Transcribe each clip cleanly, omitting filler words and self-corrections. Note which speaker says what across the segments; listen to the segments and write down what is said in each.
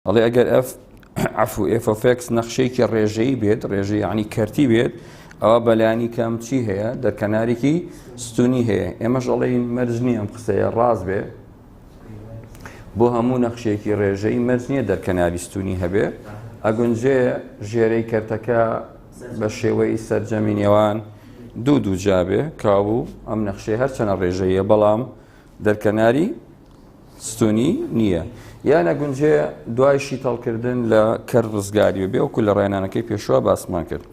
Speaker 1: ئەڵێ ئەگەر f عەفو f of x نەخشەیەکی ڕێژەیی بێت ڕێژە یعنی کەرتی بێت ئەوە بەلانی کەم چی هەیە دەرکەنارێکی ستونی هەیە ئێمەش ئەڵێین مەرج نییە ئەم قسەیە ڕاست بێ بۆ هەموو نەخشێکی ڕێژەی مەرج نییە دەرکەناری ستونی هەبێ ئەگونجێ ژێرەی کەرتەکە بە شێوەی سەرجەمی نێوان دوو دوو جابێ کاوو ئەم نەخشەی هەرچەنە ڕێژەیە بەڵام دەرکەناری ستونی نییە یان ئەگونجێ دوای شیتەڵکردن لە کەر ڕزگاری بێ وەکو لە ڕێنانەکەی پێشوە باسمان کرد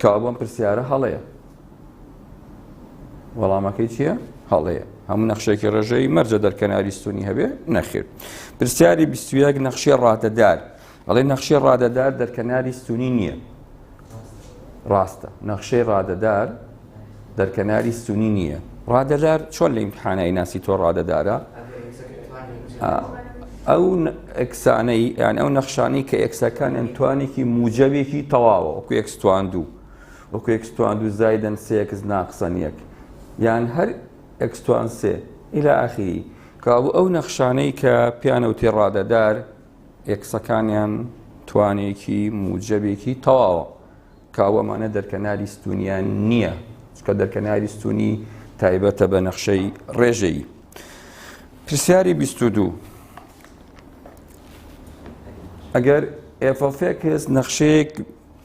Speaker 1: کەوابوو ئەم پرسیارە هەڵەیە وەڵامەکەی چییە؟ هەڵەیە هەموو نەخشێکی ڕێژەی مەرجە دەرکەناری ستونی هەبێ نەخێر پرسیاری 21 نەخشی ڕادەدار ئەڵێ نەخشی ڕادەدار دەرکەناری ستونی نییە ڕاستە نەخشەی ڕادەدار دەرکەناری ستونی نییە ڕادەدار چۆن لە ئیمتحانای ناسی تۆ ڕادەدارە ئەو ئەکسانەی یان ئەو نەخشانەی کە ئێکسەکانیان توانێکی موجەبێکی تەواوە وەکو ئێکس توان دوو وەکو ئێکس توان دوو زایدن سێ ئێکس ناقسەن یەک یان هەر ئێکس توان سێ ئیلا ئاخری کەوابوو ئەو نەخشانەی کە پیانەوتی ڕادەدار ئێکسەکانیان توانێکی موجەبێکی تەواوە کاوە ئەمانە دەرکەناری ستونیان نییە چکە دەرکەناری ستونی تایبەتە بە نەخشەی ڕێژەیی پرسیاری 22 ئەگەر f of x نەخشەیەک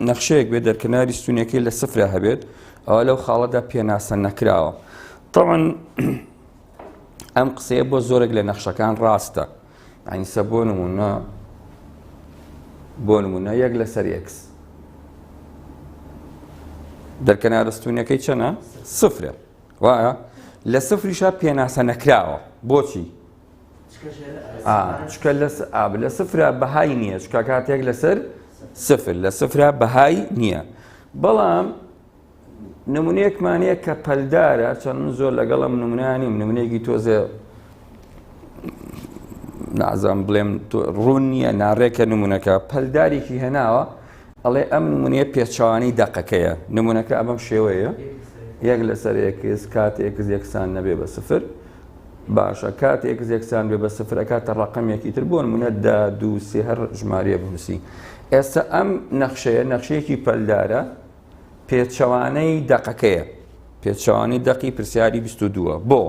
Speaker 1: نەخشەیەک بێت دەرکەناری ستونیەکەی لە سفرە هەبێت ئەوە لەو خاڵەدا پێناسە نەکراوە طبعا ئەم قسەیە بۆ زۆرێک لە نەخشەکان ڕاستە یعنی سە بۆ نمونە بۆ نمونە یەک لەسەر x دەرکەنارە ستونەکەی چەنە سفرە وایە لە سفریشا پێناسە نەکراوە بۆچی چکە لە ئاب لە سفرە بەهای نییە چکە کاتێک لەسەر سفر لە سفرە بەهای نییە بەڵام نمونەیەکمان هەیە کە پەلدارە چەند من زۆر لەگەڵم نمونانیم نمونەیەکی تۆزێ نازانم بڵێم ڕوون نییە ناڕێکە نمونەکە پەلدارێکی هێناوە ئەڵێ ئەم نمونەیە پێچوانی دەقەکەیە نمونەکە ئەمەم شێوەیە یەک لەسەر ئێکس کات ئێکس یەکسان نەبێ بە سفر باشە کات ئێکس یەکسان بێ بە سفر ئەکاتە ڕقمێکی تر بۆ نمونە دا دوو سێ هەر ژمارەیە بنووسی ئێستا ئەم نەخشەیە نەخشەیەکی پەلدارە پێچەوانەی دەقەکەیە پێچەوانەی دەقی پرسیاری 22 بۆ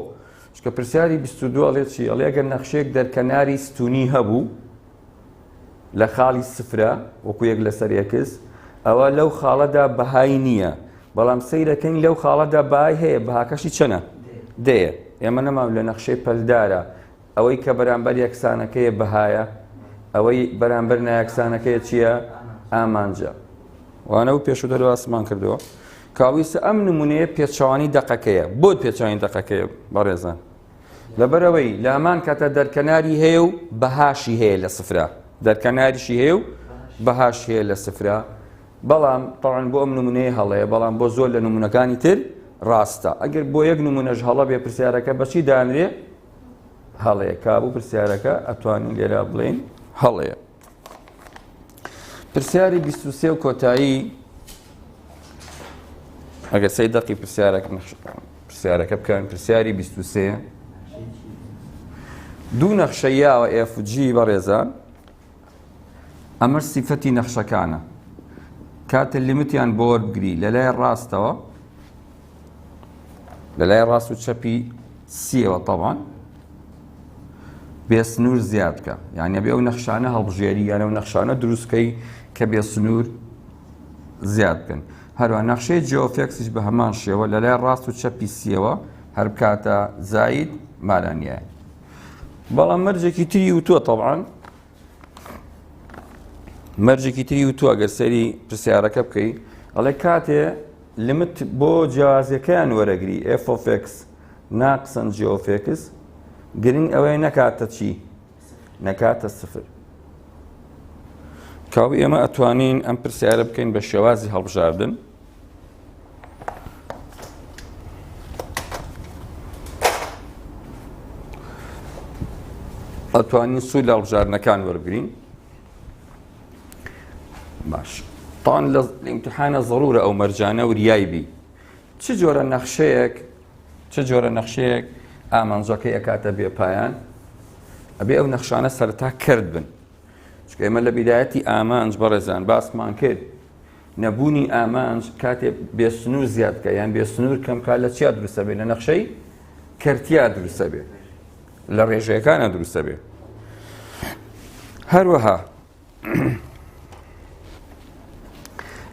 Speaker 1: چکە پرسیاری 22 ئەڵێ چی ئەڵێ ئەگەر نەخشەیەک دەرکەناری ستونی هەبوو لە خاڵی سفرە وەکو یەک لەسەر ئێکس ئەوە لەو خاڵەدا بەهای نییە بەڵام سەیرەکەین لەو خاڵەدا بای هەیە بەهاکەشی چەنە دەیە ئێمە نەمام لە نەخشەی پەلدارە ئەوەی کە بەرامبەر یەکسانەکەیە بەهایە، ئەوەی بەرامبەر نایەکسانەکەیە چییە؟ ئامانجە. وانە و پێشووتر باسمان کردووە. کاویسە ئەم نمونەیە پێچەوانی دەقەکەیە. بۆ پێچوانی دەقەکەیە بەڕێزان؟ لەبەرەوەی لامان کاتە دەرکەناری هەیە و بەهاشی هەیە لە سفرە. دەرکەناریشی هەیە و بەهاش هەیە لە سفرە. بەڵام طبعا بۆ ئەم نمونەیە هەڵەیە بەڵام بۆ زۆر لە نمونەکانی تر ڕاستە ئەگەر بۆ یەک نمونەش هەڵە بێ پرسیارەکە بەچی دانرێ هەڵەیە کابوو پرسیارەکە ئەتوانین لێرە بڵێین هەڵەیە پرسیاری 23 و کۆتایی ئەگەر سەی دەقی پرسیارەکە پرسیارەکە بکەن پرسیاری 23 دوو نەخشە یاوە FG بەڕێزان ئەمەش سیفەتی نەخشەکانە کاتە لیمتیان بۆ وەربگری لە لای ڕاستەوە لە لای ڕاست و چەپی سیەوە تەوان بێسنوور زیاد بکە یعنی بێ ئەو نەخشانە هەڵبژێری یانە و نەخشانە دروستکەی کە بێسنوور زیاد بکەن هەروە نەخشەی g of x یش بە هەمان شێوە لە لای ڕاست و چەپی سیەوە هەر بکاتە زاید مالانیە بەڵام مەرجێکی تری وتووە تەبعەن مەرجێکی تری وتووە گەر سەیری پرسیارەکە بکەی ئەڵێ کاتێ limit بۆ جیاوازیەکەیان وەرەگری f of x ناقسەن g of x گرنگ ئەوەیە نەکاتە چی نەکاتە سفر کاو ئێمە ئەتوانین ئەم پرسیارە بکەین بە شێوازی هەڵبژاردن ئەتوانین سوود لە هەڵبژاردنەکان وەربگرین باش تان لە ئیمتحانە ضرورە ئەو مەرجانە وریای بی چ جۆرە نەخشەیەک چ جۆرە نەخشەیەک ئامانجەکەی ئەکاتە بێپایان ئەبێ ئەو نەخشانە سەرتا کرد بن. چونکە ئێمە لە بیدایەتی ئامانج بەڕێزان باسمان کرد نەبوونی ئامانج کاتێ بێسنوور زیاد بکە یان بێسنوور کەم کا لە چیا دروستە بێ لە نەخشەی کەرتیا دروستە بێ لە ڕێژەکانە دروستە بێ هەروەها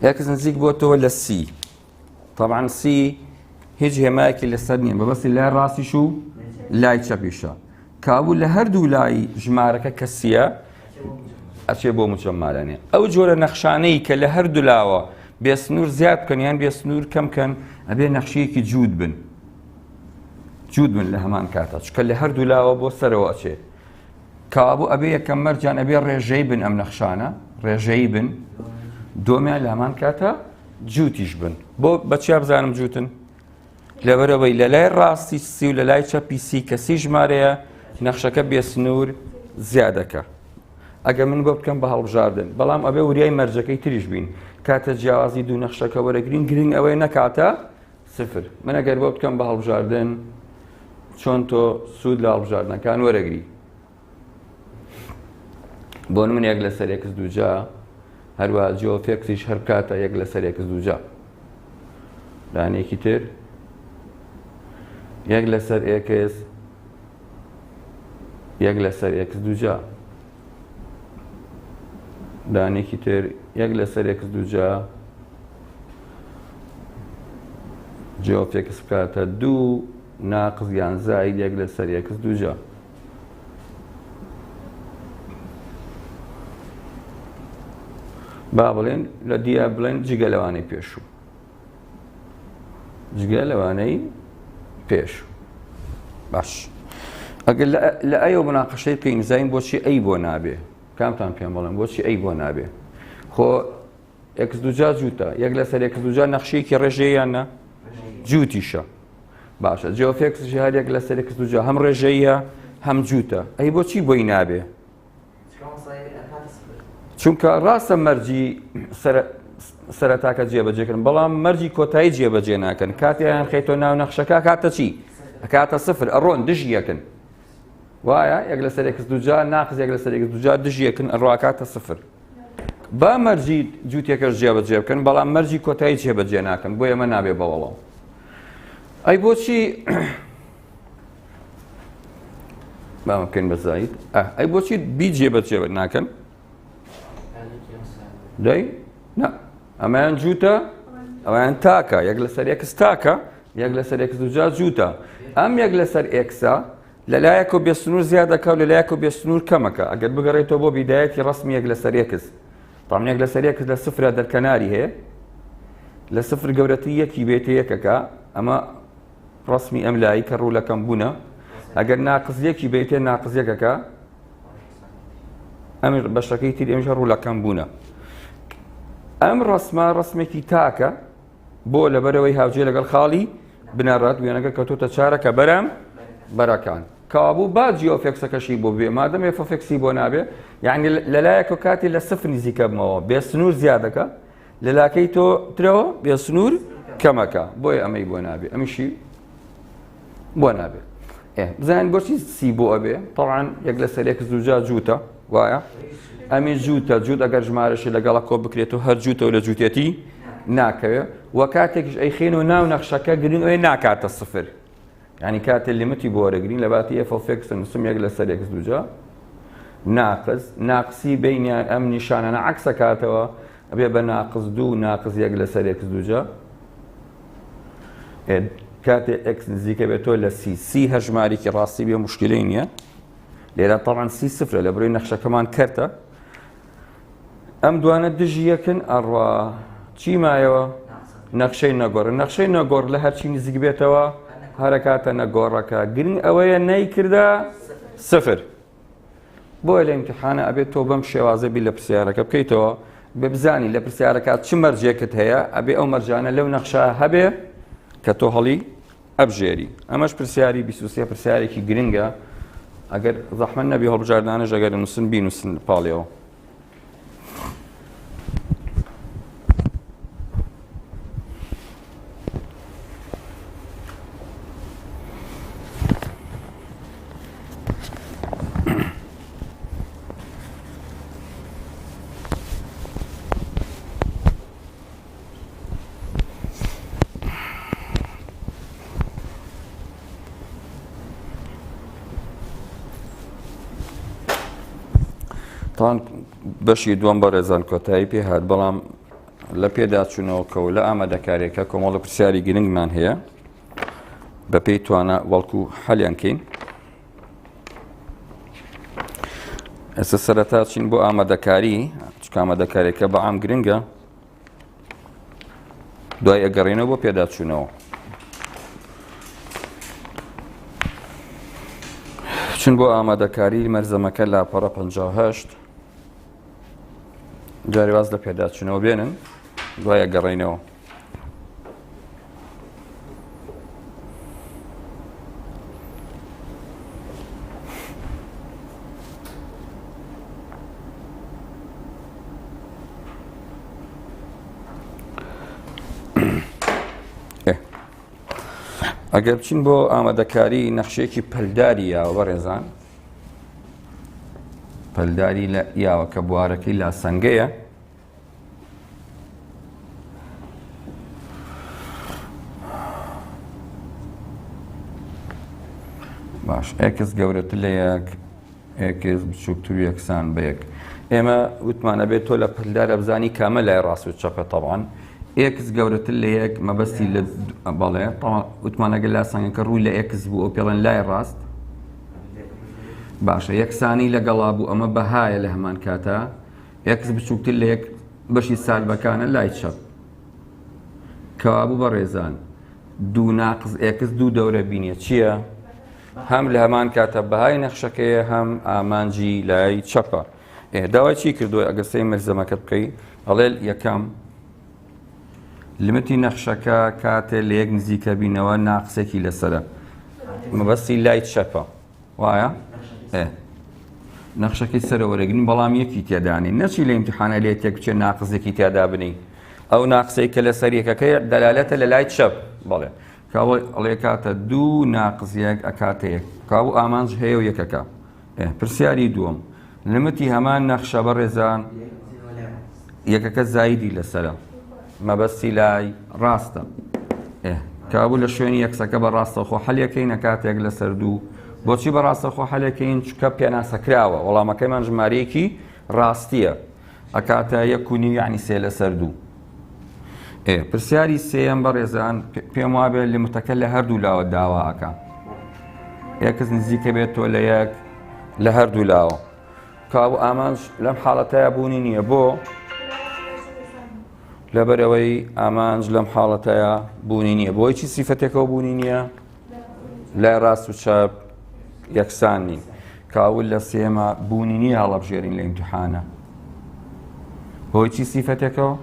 Speaker 1: x نزیک بۆتەوە لە سی طبعا سی هیچ هێمایەکی لەسەر نییە بەبەستی لای ڕاستیش و لای چەپیشە کابوو لە هەردوو لای ژمارەکە کەسیە ئەچێ بۆ مجەمالانێ ئەو جۆرە نەخشانەی کە لە هەردوو لاوە بێسنوور زیاد بکەن یان بێسنوور کەم کەن ئەبێ نەخشەیەکی جووت بن جووت بن لە هەمان کاتە چکە لە هەردوو لاوە بۆ سەرەوە ئەچێ کەوابوو ئەبێ یەکەم مەرجان ئەبێ ڕێژەی بن ئەم نەخشانە ڕێژەی بن دۆمیان لە هەمان کاتە جووتیش بن بۆ بەچیا بزانم جووتن لەبەرەوەی لە لای ڕاستی سی و لە لای چەپی سی کە سی ژمارەیە نەخشەکە بێسنوور زیادەکە ئەگە من بۆ بکەم بە هەڵبژاردن بەڵام ئەبێ وریای مەرجەکەی تریش بین کاتە جیاوازی دوو نەخشەکە وەرەگرین گرنگ ئەوەیە نەکاتە سفر من ئەگەر بۆ بکەم بە هەڵبژاردن چۆن تۆ سوود لە هەڵبژاردنەکان وەرەگری بۆ من یەک لەسەر x دووجا هەروە g of x یش هەر بکاتە یەک لەسەر x دووجا دانێکی تر یەک لەسەر x یەک لەسەر x دووجا دانێکی تر یەک لەسەر x دووجا g of x بکاتە دوو ناقز یان زاید یەک لەسەر x دووجا با بڵێن لە دیە بڵێن جگە لەوانەی پێشوو جگە لەوانەی پێشوو باش ئەگەر لە ئەیەوە مناقەشەی بکەین زین بۆچی ئەی بۆ نابێ کامتان پێم بڵێن بۆچی ئەی بۆ نابێ خۆ x دوجا جووتە یەک لەسەر x دوجا نەخشەیەکی ڕێژەیان نە جووتیشە باشە g of x هەر یەک لەسەر x دوجا هەم ڕێژەیە هەم جووتە ئەی بۆچی بۆی نابێ چونکە ڕاستە مەرجی سەرەتاکە جێبەجێکردن بەڵام مەرجی کۆتایی جێبەجێ ناکەن کاتیان خەیتۆ ناو نەخشەکە کاتە چی ئەکاتە سفر ئەڕۆن دژی یەکن وایە یەک لەسەر x دوجا ناقز یەک لەسەر x دوجا دژی یەکن ئەڕواکاتە سفر با مەرجی جووتێکەش جێبەجێ بکەن بەڵام مەرجی کۆتایی جێبەجێ ناکەن بۆ ئێمە نابێ بەوەڵام ئەی بۆچی با بکەین بە زاید ئەی بۆچی بی جێبەجێ ناکەن دەی نا ئەمەیان جووتە ئەویان تاکە یەک لەسەر x تاکە یەک لەسەر x دوجا جووتە ئەم یەک لەسەر x ە لەلایەکەوە بێسنوور زیاد دەکا و لەلایەکەوە بێسنوور کەمەکە ئەگەر بگەڕێتەوە بۆ بیدایەتی ڕسمی یەک لەسەر x تام یەک لەسەر x لە سفرە دەرکەناری هەیە لە سفر گەورەتر یەکی بێتە یەکەکە ئەمە ڕسمی ئەم لایی کە ڕوو لە کەم بوونە ئەگەر ناقز یەکی بێتێ ناقز یەکەکە ئەم بەشەکەی تر ئەمژە ڕوو لە کەم بوونە ئەم ڕسمە ڕسمێکی تاکە بۆ لەبەرەوەی هاوجێ لەگەڵ خاڵی بنەڕەت وێنەکە کەوتۆتە چارەکە بەرەم بەرەکان کەوابوو با g of x ەکەشی بۆ بێ مادەم f of x ی بۆ نابێ یعنی لەلایەک و کاتی لە سفر نزیکە بمەوە بێ سنوور زیادەکە لەلاکەی تۆ ترەوە بێ سنوور کەمەکە بۆیە ئەمەی بۆ نابێ ئەمیشی بۆ نابێ بزانین بۆچی سی بۆ ئەبێ طبعا یەک لەسەر x دووجا جووتە وایە ئەمی جووتە جووت ئەگەر ژمارەشی لەگەڵە کۆ بکرێت و هەر جووتە و لە جووتێتی ناکەوێ و کاتێکیش ئەیخین و ناو نەخشەکە گرنگ ئەوێ ناکاتە سفر ینی کاتێ limit ی بۆ وەرەگرین لە باتی f of x نووسم یەک لەسەر x دووجا ناقز ناقسی بینیان ئەم نیشانانە عکسە کاتەوە ئەبێ بە ناقز دوو ناقز یەک لەسەر x دووجا کاتێ x نزیکە بێت تۆ لە سی سی هەژمارێکی ڕاستی بێ مشکلەی نییە لێرە طبعا سی سفرە لە بڕی نەخشەکەمان کەرتە ئەم دوانە دژی یەکن ئەڕوا چی مایەوە نەخشەی نەگۆڕ نەخشەی نەگۆڕ لە هەرچی نزیک بێتەوە هەرەکاتە نەگۆڕەکە گرنگ ئەوەیە نەیکردە سفر بۆیە لە ئیمتیحانە ئەبێت تۆ بەم شێوازە بیر لە پرسیارەکە بکەیتەوە بێ بزانی لە پرسیارەکە چ مەرجێکت هەیە ئەبێ ئەو مەرجانە لەو نەخشە هەبێ کە تۆ هەڵی ئەبژێری ئەمەش پرسیاری 23 پرسیارێکی گرنگە ئەگەر زەحمەت نەبی هەڵبژاردانەش ئەگەر نووسن بینووسن پاڵیەوە تان بەشی دووەم بەڕێزان کۆتایی پێ هات بەڵام لە پێداچوونەوەکە و لە ئامادەکاریەکە کۆمەڵە پرسیاری گرنگمان هەیە بەپێی توانا وەڵکو حەلیان کەین ئێستا سەرەتا چین بۆ ئامادەکاری چکە ئامادەکاریەکە بە عام گرنگە دوای ئەگەڕێنەوە بۆ پێداچوونەوە چون بۆ ئامادەکاری مەرزەمەکە لاپەڕە 58 جاری واز لە پێداچوونەوە بێنن دوای ئەگەڕێنەوە ئەگەر بچین بۆ ئامادەکاری نەخشێکی پەلداری یاوە بەڕێزان پەلداری لە یاوە کە بوارەکەی لاسەنگەیە باش x گەورەتر لە یەک x بچووکتر و یەکسان بە یەک ئێمە وتمانە بێت تۆ لە پلدارە بزانی کامە لای ڕاست و چەپە تەوان x گەورەتر لە یەک مەبەستی لە بەڵێ وتمانەگە لاسەنگەکە ڕووی لە x بوو ئەو پێڵێن لای ڕاست باشە یەکسانی لەگەڵا بوو ئەمە بەهایە لە هەمان کاتە x بچووکتر لە یەک بەشی سالبەکانە لای چەپ. کەوابوو بەڕێزان دوو ناقس x دوو دەورە بینیە چییە؟ هەم لە هەمان کاتە بەهای نەخشەکەیە هەم ئامانجی لای چەپە. داوای چی کردووە ئەگەر سەی مەلزەمەکە بکەی ئەڵێ یەکەم لمتی نەخشەکە کاتێ لە یەک نزیکە بینەوە ناقسێکی لەسرە مەبەستی لای چەپە وایە؟ ئێ نەخشەکەی سەرەوە وەرەگرین بەڵام یەکی تێدانی نەچی لە ئیمتحانە لێ تێک بچێ ناقزێکی تیادا بنی ئەو ناقسەی کە لەسەر یەکەکەی دەلالەتە لە لای چەپ بەڵێ کاوە ئەڵێ کاتە دوو ناقز یەک ئەکاتە یەک کاو ئامانج هەیە و یەکەکە پرسیاری دووەم لمتی هەمان نەخشە بەڕێزان یەکەکە زایدی لەسرە مەبەستی لای ڕاستە کابوو لە شوێنی یەکسەکە بە ڕاستەخۆ حەلەکەی نەکاتێک لەسەر دوو بۆچی بە ڕاستەخۆ حەلەکەین چکە پێناسەکراوە وەڵامەکەیمان ژمارەیەکی ڕاستیە ئەکاتە یەک و نیو یعنی سێ لەسەر دوو پرسیاری سێیەم بەڕێزان پێم وابێ لمتەکە لە هەردوو لاوە داوا ئەکا x نزیکە بێت تۆ لە یەک لە هەردوو لاوە کاو ئامانج لەم حاڵەتەیە بوونی نییە بۆ لەبەرەوەی ئامانج لەم حاڵەتەیە بوونی نییە بۆی چی سیفەتێکەوە بوونی نییە لای ڕاست و چەپ یەکسان نین کاول لە سێمە بوونی نییە هەڵەبژێرین لە ئیمتحانە هۆی چی سیفەتێکەوە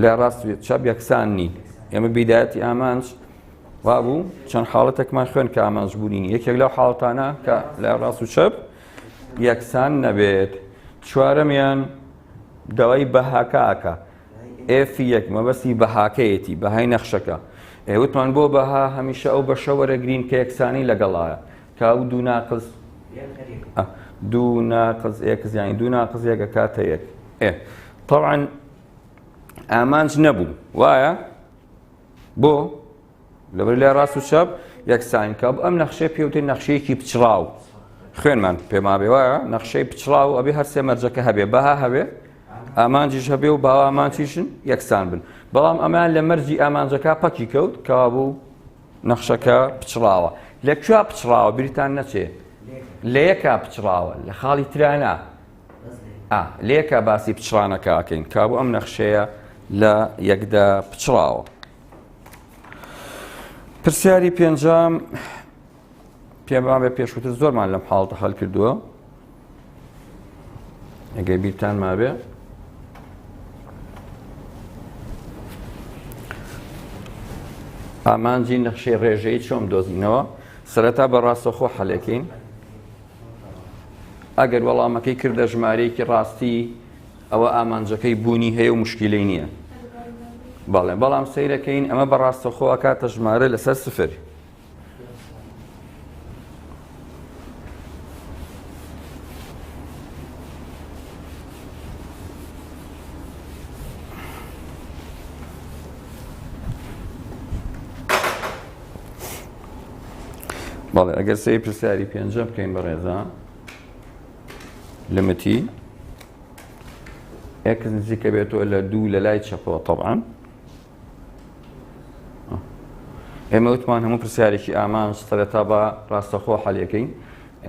Speaker 1: لای ڕاست و چەپ یەکسان نین ئێمە بیدایەتی ئامانج وابوو چەند حاڵەتێکمان خوێن کە ئامانج بوونی نیە یەکێک لەو حاڵەتانە کە لای ڕاست و چەپ یەکسان نەبێت چوارەمیان داوای بەهاکە ئەکا f یەک مەبەستی بەهاکەیەتی بەهای نەخشەکە وتمان بۆ بەها هەمیشە ئەو بەشە وەرەگرین کە یەکسانی لەگەڵایە کە ئەو دوو ناقز دوو ناقز x یانی دوو ناقز یەک ئەکاتە یەک ئێ طبعا ئامانج نەبوو وایە بۆ؟ لەبەر لای ڕاست و چەپ یەکسانین کە ئەم نەخشەیە پێوتێ نەخشەیەکی پچڕاو خوێنمان پێما بێ وایە نەخشەی پچڕاو ئەبێ هەر سێ مەرجەکە هەبێ بەها هەبێ ئامانجیش هەبێ و باوا ئامانجیشن یەکسان بن بەڵام ئەمان لە مەرجی ئامانجەکە پەکی کەوت کەوابوو نەخشەکە پچڕاوە لە کوێ پچڕاوە بیرتان نەچێ لە یەکا پچڕاوە لە خاڵی ترانە ئا لێکا باسی پچڕانەکە ئەکەین کابوو ئەم نەخشەیە لە یەکدا پچڕاوە پرسیاری پێنجام پێمان بە پێشووتر زۆرمان لەم حاڵتە هەل کردووە ئەگەر بیرتان مابێ ئامانجی نەخشەی ڕێژەی چۆم دۆزینەوە سەرەتا بە ڕاستەخۆ حەلەکەین ئەگەر وەڵامەکەی کردە ژمارەیەکی ڕاستی ئەوە ئامانجەکەی بوونی هەیە و مشکیلەی نییە بەڵێ بەڵام سەیرەکەین ئەمە بە ڕاستەخۆ ئەکاتە ژمارە لەسەر سفر بەڵێ ئەگەر سەیری پرسیاری پێنجەم بکەین بەڕێزان. لمتی x نزیکە بێتەوە لە دوو لە لای چەپەوە طبعا ئێمە وتمان هەموو پرسیارێکی ئامانج سەرەتا بە ڕاستەخۆ حەلەکەین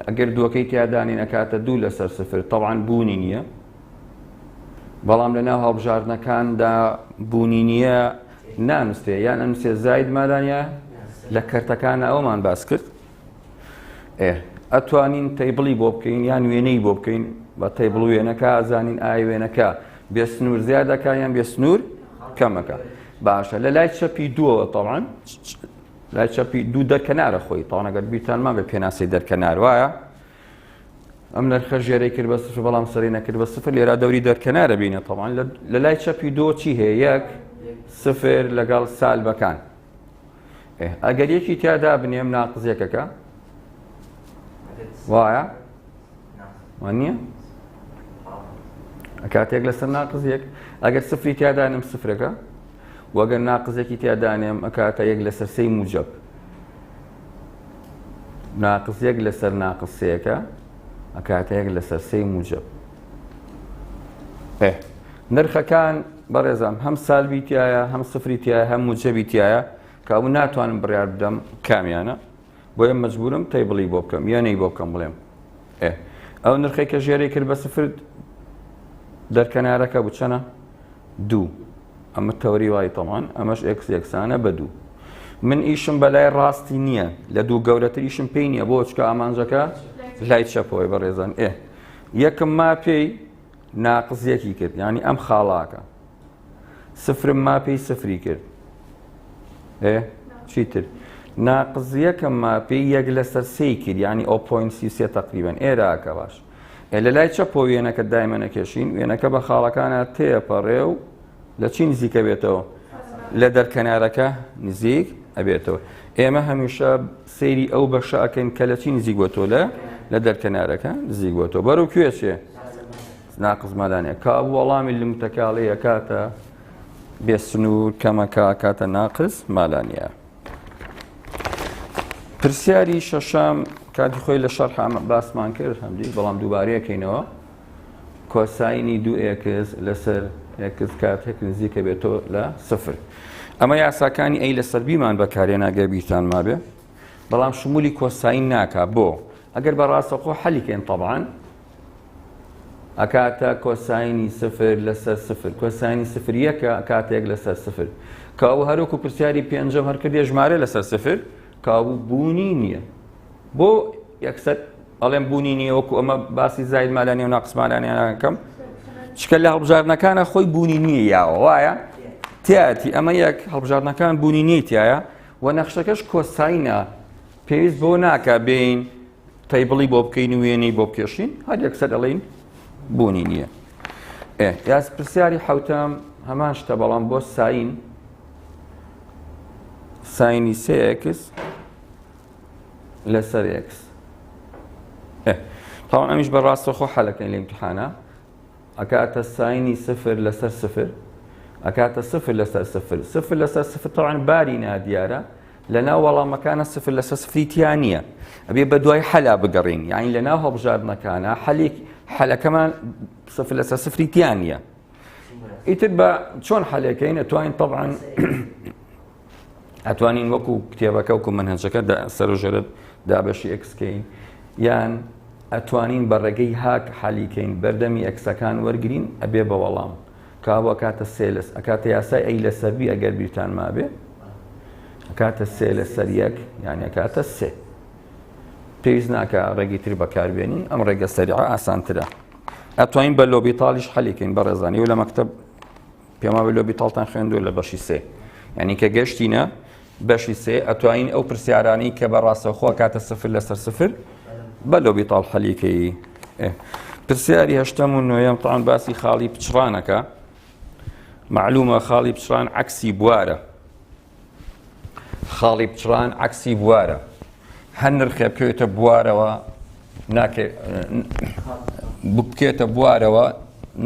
Speaker 1: ئەگەر دووەکەی تیادانین ئەکاتە دوو لەسەر سفر طبعا بوونی نییە بەڵام لە ناو هەڵبژاردنەکاندا بوونی نییە نانووسێ یان ئەنووسێ زاید مادانە لە کەرتەکانە ئەومان باس کرد ئێ ئەتوانین table ی بۆ بکەین یان وێنەی بۆ بکەین بە table وێنەکە ئازانین ئای وێنەکە بێ سنوور زیاد دەکا یان بێ سنوور کەمەکە باشە لە لای چەپی دووەوە تەوان لای چەپی دوو دەرکەنارە خۆی تاوانەگەر بیرتانمان بە پێناسی دەرکەنار وایە ئەم نرخە ژێرەی کرد بە سفر بەڵام سەری نەکرد بە سفر لێرا دەوری دەرکەنارە بینە تەوان لە لای چەپی دۆ چی هەیە یەک سفر لەگەڵ سالبەکان ئەگەر یەکی تیا دابنێم ناقز یەکەکە وایە وان نییە کاتێک لەسەر ناقز یەک ئەگەر سفری تیادانم سفرەکە وەگەر ناقزێکی تیادانێم ئەکاتە یەک لەسەر سێی موجب ناقز یەک لەسەر ناقز سێەکە ئەکاتە یەک لەسەر سێی موجب ئێ نرخەکان بەڕێزان هەم سالبی تایە هەم سفری تایە هەم موجەبی تایە کە ئەو ناتوانم بڕیار بدەم کامیانە بۆیە مەجبورم table ی بۆ بکەم یانەی بۆ بکەم بڵێم ئێ ئەو نرخێک کە ژێرەی کرد بە سفر دەرکەنارەکە بوو چەنە دوو ئەمە تەوەری وای تەمان ئەمەش x یەکسانە بە دوو من ئیشم بەلای ڕاستی نییە لە دوو گەورەتر ئیشم پێی نییە بۆ چکە ئامانجەکە لای چەپەوەی بەڕێزان ئێ یەکم ما پێی ناقز یەکی کرد یعنی ئەم خاڵاکە سفرم ما پێی سفری کرد ئێ چیتر ناقز یەکەم ما پێی یەک لەسەر سێی کرد یعنی ئەو point سی تقریبا ئێراکە باش ئێ لە لای چەپەوە وێنەکە دایمە نەکێشین وێنەکە بە خاڵەکانە تێپەڕێ و لە چی نزیکە بێتەوە لە دەرکەنارەکە نزیک ئەبێتەوە ئێمە هەمیشە سەیری ئەو بەشە ئەکەین کە لە چی نزیک بۆتەوە لە لە دەرکەنارەکە نزیک بۆتەوە بەرەو کوێ چێ ناقز مادانە کابوو وەڵامی لمتەکاڵی ئەکاتە بێ سنوور کەمەکە ئەکاتە ناقز مالانیە پرسیاری شەشەم کاتی خۆی لە شەرح باسمان کرد هەمدی بەڵام دووبارەیەکەینەوە کۆساینی دوو x لەسەر x کاتێک نزیکە بێتەوە لە سفر ئەمە یاساکانی a لەسەر b مان بەکارێنا گەر بیرتان مابێ بەڵام شمولی کۆساین ناکا بۆ ئەگەر بە ڕاستەخۆ حەلیکەین طبعا ئەکاتە کۆساینی سفر لەسەر سفر کۆساینی سفر یەکە کاتێک لەسەر سفر کە ئەو هەروەکو پرسیاری پێنجەم هەر کردێ ژمارە لەسەر سفر کە ئەو بوونی نییە بۆ یەکسەر ئەڵێم بوونی نییە وەکو ئەمە باسی زاید مالانی و ناقس مالانیانەکەم چکە لە هەڵبژاردنەکانە خۆی بوونی نییە یاوە وایە تیاتی ئەمە یەک هەڵبژاردنەکان بوونی نییە تایە و نەخشەکەش کۆساینە پێویست بۆ ناکە بین table ی بۆ بکەین و وێنەی بۆ بکێشین هەر یەکسەر ئەڵین بوونی نییە یاس پرسیاری حوتەم هەمان شتە بەڵام بۆ sine sine ی سێ x لەسەر x تاوان ئەمیش بە ڕاستەخۆ حەلەکەین لە امتحانە ئەکاتە sine ی سفر لەسەر سفر ئەکاتە سفر لەسەر سفر سفر لەسەر سفر تاوان باری نادیارە لەناو وەڵامەکانە سفر لەسەر سفری تیا نییە ئەبێ بە دوای حەلا بگەڕین یعنی لەناو هەڵبژاردنەکانە حەلێک حەلەکەمان سفر لەسەر سفری تیا نییە ئیتر بە چۆن حەلەکەین ئەتوانین طبعا ئەتوانین وەکو کتێبەکە وەکو مەنهەجەکە سەرۆژێرت دابەشی x کەین یان ئەتوانین بە ڕێگەی هاک حەلیکەین بەردەمی x ەکان وەرگین ئەبێ بە وەڵام کابوو ئەکاتە سێ لەس ئەکاتە یاسای a لەسەر b ئەگەر بیرتان مابێ ئەکاتە سێ لەسەر یەک یان ئەکاتە سێ پێویست ناکە ڕێگەی تر بەکاربێنین ئەم ڕێگە سەریعە ئاسانترە ئەتوانین بە لۆبیتاڵیش حەلیکەین بەڕێزانی و لە مەکتب پێما بە لۆبیتاڵتان خوێندووە لە بەشی سێ یعنی کە گەشتینە بەشی سێ ئەتوانین ئەو پرسیارانەی کە بە ڕاستەوخۆ کاتە سفر لەسەر سفر بە لۆبیتاڵ حەلیکەی پرسیاری هەشتەم و نۆیەم تاان باسی خاڵی پچڕانەکە معلومە خاڵی پچڕان عەکسی بوارە خاڵی پچڕان عەکسی بوارە هەر نرخێ بکەوێتە بوارەوە بکێتە بوارەوە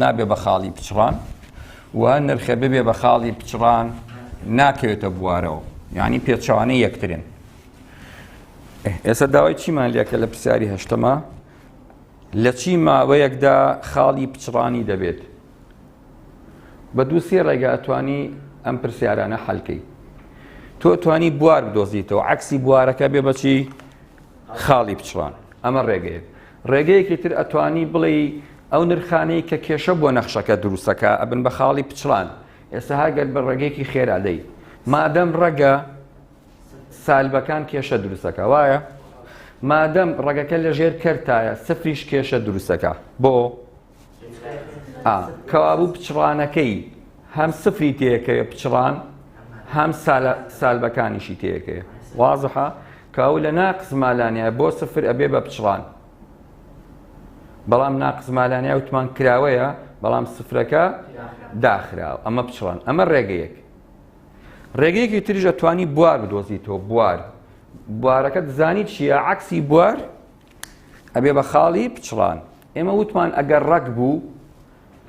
Speaker 1: نابێ بە خاڵی پچڕان و هەر نرخێ ببێ بە خاڵی پچڕان ناکەوێتە بوارەوە یعنی پێچەوانەی یەکترن ئێستا داوای چیمان لێکە لە پرسیاری هەشتەما؟ لە چی ماوەیەکدا خاڵی پچڕانی دەبێت؟ بە دووسێ ڕێگا ئەتوانی ئەم پرسیارانە حەلکەی. تۆ توانی بوار بدۆزیتەوە عەکسی بوارەکە بێ بەچی خاڵی پچڕان ئەمە ڕێگەیەک ڕێگەیەکی تر ئەتوانی بڵێ ئەو نرخانەی کە کێشە بۆ نەخشەکە دروستەکە ئەبن بە خاڵی پچڕان ئێستا هەگەر بە ڕێگەیەکی خێرا دەی مادەم ڕەگە سالبەکان کێشە دروستەکە وایە مادەم ڕەگەکە لە ژێر کەرتایە سفریش کێشە دروستەکە بۆ کەوابوو پچڕانەکەی هەم سفری تێکەیە پچڕان هەم سالبەکانیشی تێکەیە وازحە کاو لە ناقس مالانە بۆ سفر ئەبێ بە پچڕان بەڵام ناقس مالانە وتمان کراوەیە بەڵام سفرەکە داخراوە ئەمە پچڕان ئەمە ڕێگەیەک ڕێگەیەکی تریش ئەتوانی بوار بدۆزیتەوە بوار بوارەکە دزانی چییە عکسی بوار ئەبێ بە خاڵی پچڕان ئێمە وتمان ئەگەر ڕەگ بوو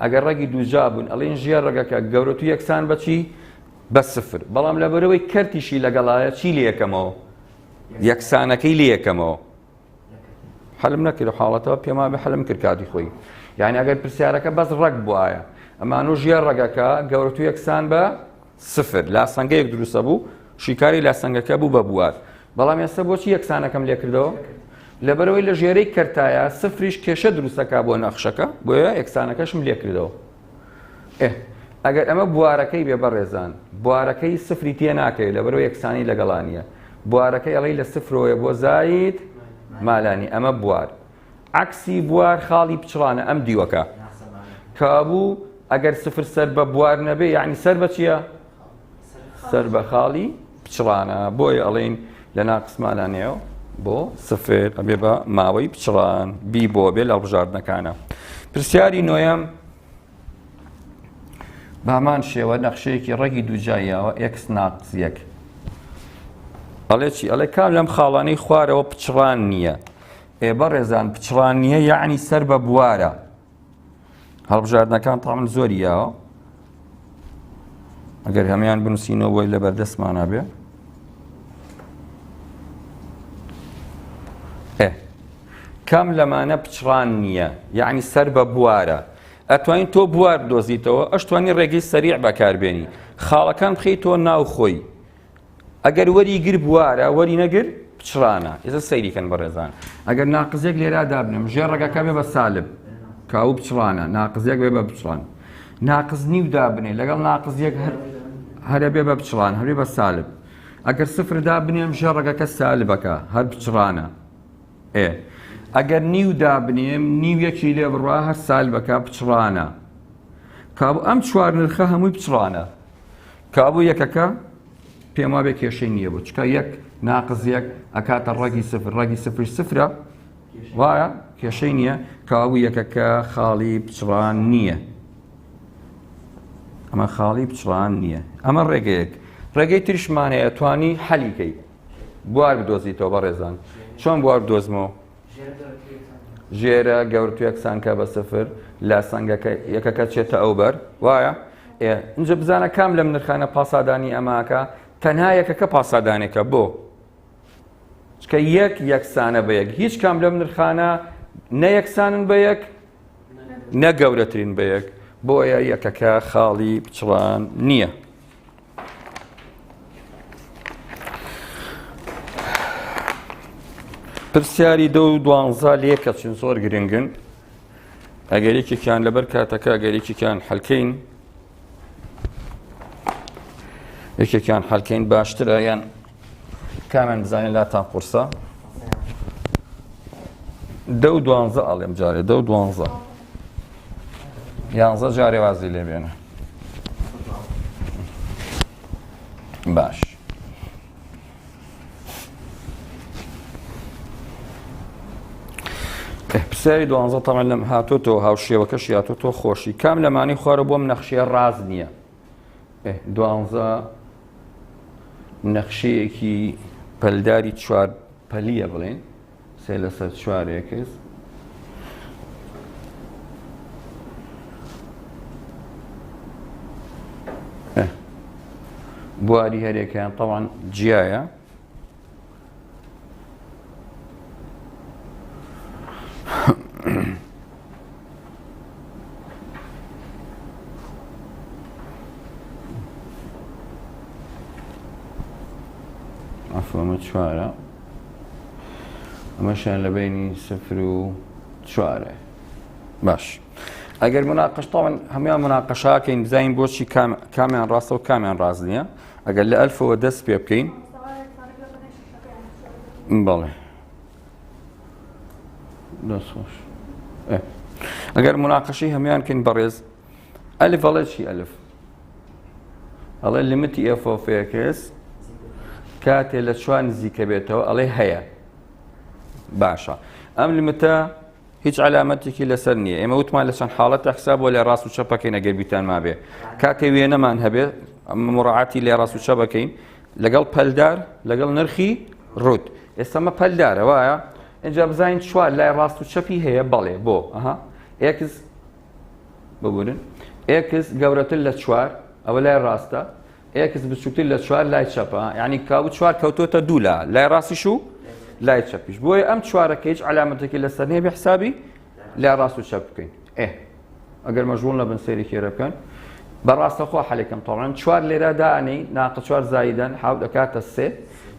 Speaker 1: ئەگەر ڕەگی دووجا بوون ئەڵێن ژێر ڕەگەکە گەورەتو یەکسان بەچی بە سفر بەڵام لەبەرەوەی کەرتیشی لەگەڵایە چی لەکەمەوە یەکسانەکەی لەکەمەوە حەلم نەکرد حاڵەتەوە پێما بە حەلم کرد کاتی خۆی یعنی ئەگەر پرسیارەکە بەس ڕەگ بواە ئەمانۆ ژێر ڕەگەکە گەورەتو یەکسان بە سفر لاسەنگەیەک دروستە بوو شیکاری لاسەنگەکە بوو بە بوار بەڵام ئێستا بۆچی یەکسانەکەم لێکردەوە لەبەرەوەی لە ژێرەی کەرتایە سفریش کێشە دروستەکە بۆ نەخشەکە بۆیە یەکسانەکەشم لێکردەوە ئێ ئەگەر ئەمە بوارەکەی بێ بەڕێزان بوارەکەی سفری تێ ناکەوێت لەبەرەوە یەکسانی لەگەڵا نییە بوارەکەی ئەڵێی لە سفرەوەیە بۆ زاید مالانی ئەمە بوار عەکسی بوار خاڵی پچڕانە ئەم دیوەکە کابوو ئەگەر سفر سەر بە بوار نەبێ یعنی سەر بە چییە سەر بە خاڵی پچڕانە بۆیە ئەڵێین لە ناقسمانانەیە بۆ سفر ئەبێ بە ماوەی پچڕان بی بۆ بێ لە هەڵبژاردنەکانە پرسیاری نۆیەم بەهەمان شێوە نەخشەیەکی ڕەگی دووجاییەوە x ناقس یەک ئەڵێ چی ئەڵێ کام لەم خاڵانەی خوارەوە پچڕان نییە ئێ بەڕێزان پچڕان نییە یەعنی سەر بە بوارە هەڵبژاردنەکان تاعم زۆری یاوە ئەگەر هەمان بنووسینەوە بۆی لە بەردەستمانە بێ کام لەمانە پچڕان نییە یعنی سەر بە بوارە ئەتوانین تۆ بوار بدۆزیتەوە ئەشتوانی ڕێگەی سەریع بەکاربێنی خاڵەکان بخەیتەوە ناو خۆی ئەگەر وەری گر بوارە وەری نەگر پچڕانە ئێستا سەیری کەن بەڕێزان ئەگەر ناقزێک لێرا دابنم ژێر ڕەگەکە بێ بە سالب کاو پچڕانە ناقزێک بێ بە پچڕان ناقز نیو دابنێ لەگەڵ ناقزێک هەر هەرە بێ بە پچڕان هەرێ بە سالب ئەگەر سفر دابنێم ژێر ڕەگەکە سالبەکە هەر پچڕانە ئێ ئەگەر نیو دابنێم نیو یەکی لێ بڕوا هەر سالبەکە پچڕانە کابوو ئەم چوار نرخە هەمووی پچڕانە کابوو یەکەکە پێم وابێ کێشەی نییە بۆ چکە یەک ناقز یەک ئەکاتە ڕەگی سفر ڕەگی سفر سفرە وایە کێشەی نییە کابوو یەکەکە خاڵی پچڕان نییە ئەمە خاڵی پچڕان نییە ئەمە ڕێگەیەک ڕێگەی تریشمانەیە توانی حەلیکەی بوار بدۆزیتەوە بەڕێزان چۆن بوار بدۆزمەوە ژێرە گەورە یەکسانکە بە سفر لە سەنگەکە یەکەکە چێتە ئەو بەر وایە اینجا بزانە کام لەم نرخانە پاسادانی ئەماکە تەنها یەکەکە پاسادانێکە بۆ چکە یەک یەکسانە بە یەک هیچ کام لەم نرخانە نە یەکسانن بە یەک نە گەورەترین بە یەک بۆیە یەکەکە خاڵی پچڕان نییە. پرسیاری دە و دوانزە لێکە چون زۆر گرنگن ئەگەر یەکێکیان لەبەر کاتەکە ئەگەر یەکێکیان حلکەین یەکێکیان حلکەین باشترە یان کامیان بزانین لاتان قورسە دە و دوانزە ئەڵێم جارێ دە و دوانزە یانزە جارێ وازی لێ بێنە باش پرسیاری دوانزە تەمان لەم هاتۆتەوە هاوشێوەکەش هاتۆتەوە خۆشی کام لەمانی خوارە بۆم نەخشەیە ڕاست نییە دوانزە نەخشەیەکی پەلداری چوار پەلیە بڵێن سێ لەسەر چوار ئێکس بواری هەرێکیان تەوان جیایە عەفو ئەمە چوارە ئەمەشیان لە بینی سفر و چوارە باش ئەگەر مناقش طبعا هەموان مناقەشاکەین بزانین بۆچی کامیان ڕاستە و کامیان ڕاست نییە ئەگەر لە ئەلفەوە دەست پێ بکەین بەڵێ دەستخۆش ئەگەر مناقەشەی هەموان کەین بەڕێز ئەلف ئەڵێ چی ئەلف ئەڵێ limit ی f of x کاتێ لە چوار نزیکە بێتەوە ئەڵێ هەیە باشە ئەم limit ە هیچ علامەتێکی لەسەر نییە ئێمە وتمان لە چەند حاڵەتە حساب بۆ لە ڕاست و چەپەکەین ئەگەر بیتان مابێ کاتێ وێنەمان هەبێ مڕعاتی لێ ڕاست و چەپەکەین لەگەڵ پەلدار لەگەڵ نرخی ڕوت ئێستەمە پەلدارە وایە اینجا بزانین چوار لای ڕاست و چەپی هەیە بەڵێ بۆ ئەها x ببورن x گەورەتر لە چوار ئەوە لای ڕاستە x بچووکتر لە چوار لای چەپە یعنی کاو چوار کەوتۆتە دوو لا لای ڕاستیش و لای چەپیش بۆیە ئەم چوارەکە هیچ علامەتێکی لەسەر نییە بێ حسابی لای ڕاست و چەپ بکەین ئێ ئەگەر مەژغوڵ نەبن سەیری کێرە بکەن بە ڕاستەخۆ حەلێکم تەڵەن چوار لێرا دانی ناقە چوار زایدەن حاو دەکاتە سێ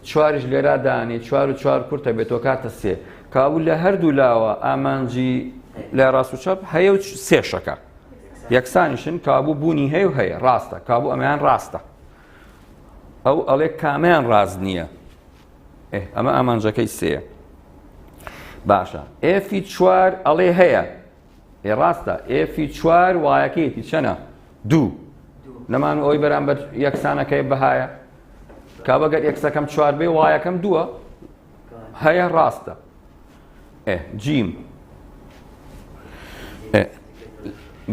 Speaker 1: چواریش لێرا دانی چوار و چوار کورتە بێتەوە کاتە سێ کاو لە هەردوو لاوە ئامانجی لای ڕاست و چەپ هەیە و سێشەکە یەکسانیشن کابوو بوونی هەیە و هەیە ڕاستە کابوو ئەمەیان ڕاستە ئەو ئەڵێ کامیان ڕاست نییە ئەمە ئامانجەکەی سێ باشە f ی چوار ئەڵێ هەیە ئێ ڕاستە f ی چوار y ەکەیەتی چەنە؟ دوو نەمان ئەوی بەرامبەر یەکسانەکەی بەهایە کابەگەر x ەکەم چوار بێ y ەکەم دووە هەیە ڕاستە ئێ جیم ئێ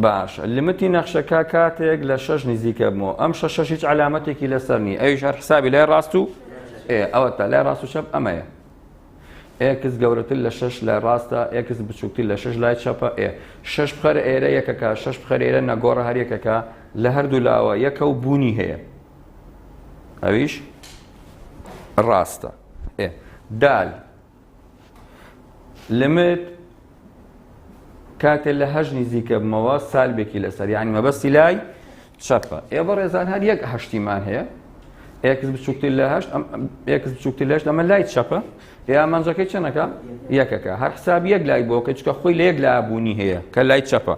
Speaker 1: باشە limit ی نەخشەکە کاتێک لە شەش نزیکە بمەوە ئەم شەشەش هیچ علامەتێکی لەسەر نی ئەویش هەر حسابی لای ڕاست و ئێ ئەوە تا لای ڕاست و چەپ ئەمەیە x گەورەتر لە شەش لای ڕاستە، x بچووکتر لە شەش لای چەپە، ئێ شەش بخەرە ئێرە یەکەکە، شەش بخەرە ئێرە نەگۆڕە هەر یەکەکە، لە هەردوو لاوە یەکە و بوونی هەیە. ئەویش ڕاستە. ئێ دال limit کاتێ لە هەشت نزیکە بمەوە سالبێکی لەسەر یعنی مەبەستی لای چەپە ئێ بەڕێزان هەر یەک هەشتیمان هەیە x بچووکتر لە هەشت x بچووکتر لە هەشت ئەمە لای چەپە ئێ ئامانجەکەی چەنەکە یەکەکە هەر حساب یەک لای بۆکە چکە خۆی لە یەک لا بوونی هەیە کە لای چەپە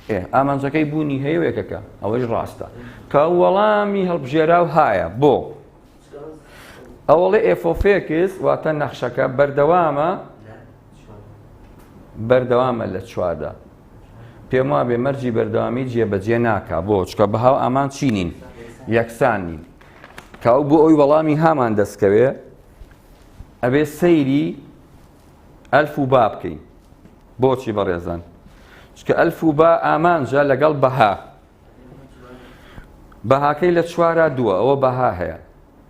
Speaker 1: ئێ ئامانجەکەی بوونی هەیە و یەکەکە ئەوەش ڕاستە کە وەڵامی هەڵبژێراو هایە بۆ ئەوەڵێ f of x واتە نەخشەکە بەردەوامە بەردەوامە لە چواردا پێم وابێ مەرجی بەردەوامی جێبەجێ ناکا بۆ چکە بەها و ئامان چی نین یەکسان نین کاو بۆ ئەوی وەڵامی هامان دەستکەوێ ئەبێ سەیری ئەلف و با بکەین بۆچی بەڕێزان چکە ئەلف و با ئامانجە لەگەڵ بەها بەهاکەی لە چوارا دووە ئەوە بەها هەیە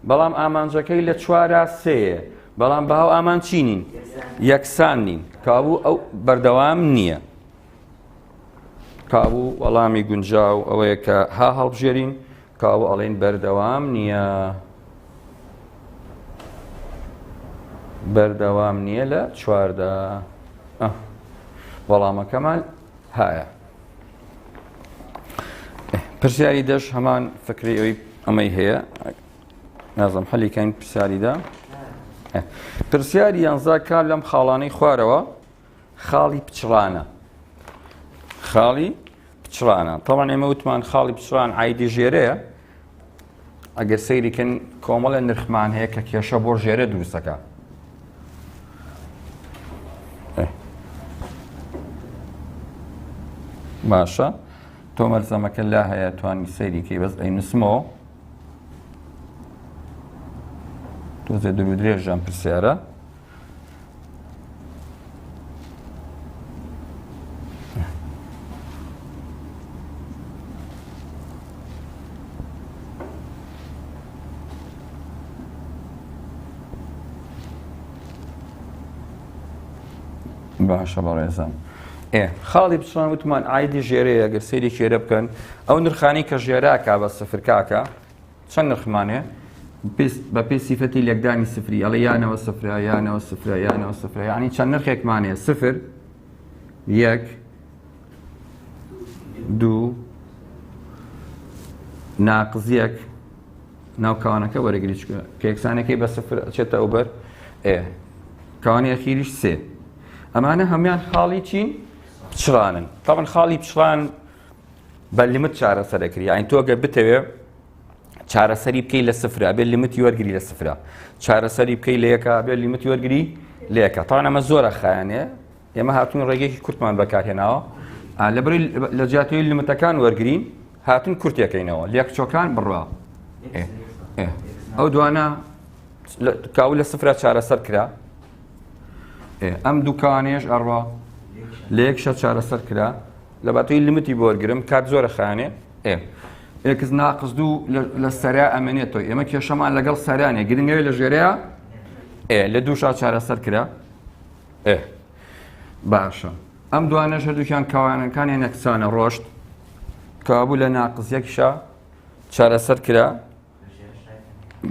Speaker 1: بەڵام ئامانجەکەی لە چوارا سێیە بەڵام بەها و ئامان چی نین یەکسان نین کابوو ئەو بەردەوام نییە کابوو وەڵامی گونجاو ئەوەیە کە ها هەڵبژێرین کاو ئەڵێن بەردەوام نییە بەردەوام نییە لە چواردا وەڵامەکەمان هایە پرسیاری دەش هەمان فکری ئەوی ئەمەی هەیە نازم حەلی کەین پرسیاری دا پرسیاری یانزا کار لەم خاڵانەی خوارەوە خاڵی پچڕانە خاڵی پچڕانە تەوان ئێمە وتمان خاڵی پچڕان ئایدی ژێرەیە ئەگەر سەیری کەن کۆمەڵە نرخمان هەیە کە کێشە بۆ ژێرە دروستەکە باشە تۆ مەرزەمەکە لا هەیە توانی سەیری کەی بەس ئەی نووسمەوە تۆزێ دوور درێژەم پرسیارە باشە بەڕێزم ئێ خاڵی بچڕان وتمان ئایدی ژێرەیە گەر سەیری ژێرە بکەن ئەو نرخانی کە ژێراکە بە سفر کاکە چەند نرخمان هەیە؟ بە پێی سیفەتی لێکدانی سفری ئەڵێ یانەوە سفرە یانەوە سفرە یانەوە سفرە یعنی چەند نرخێکمان هەیە سفر یەک دوو ناقز یەک ناو کەوانەکە وەرەگری چکە کە یەکسانەکەی بە سفر ئەچێتە ئەوبەر ئێ کەوانی ئەخیریش سێ ئەمانە هەموان خاڵی چین پچڕانن تاوان خاڵی پچڕان بە limit چارەسەرەکری یاین تۆ گەر بتەوێ چارەسەری بکەی لە سفرە بێ limit ی وەرگری لە سفرە چارەسەری بکەی لە یەکە بێ limit ی وەرگری لە یەکە تاوان ئەمە زۆرە خایەنێ ئێمە هاتوون ڕێگەیەکی کورتمان بەکارهێناوە لەبەری لە جیاتەوەی limit ەکان وەرگین هاتون کورتێکەینەوە لێکچۆکان بڕوا ئەو دوانە کاو لە سفرە چارەسەر کرا ئەم دووکانێش ئەڕوا لە یەکشە چارەسەر کرا لە باتەوەی limit ی بۆرگرم کات زۆرە خانێ ئێ x ناقس دوو لە سەرا ئەمێنێتەوە ئێمە کێشەمان لەگەڵ سەرانێ گرنگەوەی لە ژێرەیە ئێ لە دووشا چارەسەر کرا ئێ باشە ئەم دوانەش هەردووکیان کەوانەکانیان یەکسانە ڕۆشت کەوابوو لە ناقس یەکشا چارەسەر کرا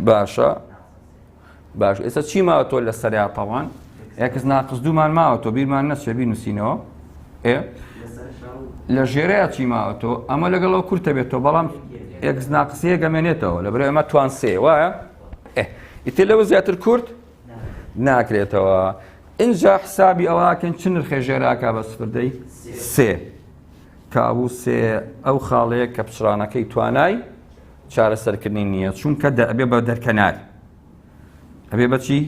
Speaker 1: باشە باش ئێستا چی ماوە تۆ لە سەریا تاوان x ناقس دوومان ماوە تۆ بیرمان نەچێ بینوسینەوە ئێ لە ژێرەیە چی ماوە تۆ ئەمە لەگەڵەوە کورتە بێتەوە بەڵام x ناقسیە گەمێنێتەوە لە بەرەوە ئەمە توان سێ وایە ئیتر لەوە زیاتر کورت ناکرێتەوە ئینجا حسابی ئەوەکەن چ نرخێ ژێراکە بە سفردەی سێ کابوو سێ ئەو خاڵەیە کە پچڕانەکەی توانای چارەسەرکردنی نییە چونکە ئەبێ بە دەرکەنار ئەبێ بەچی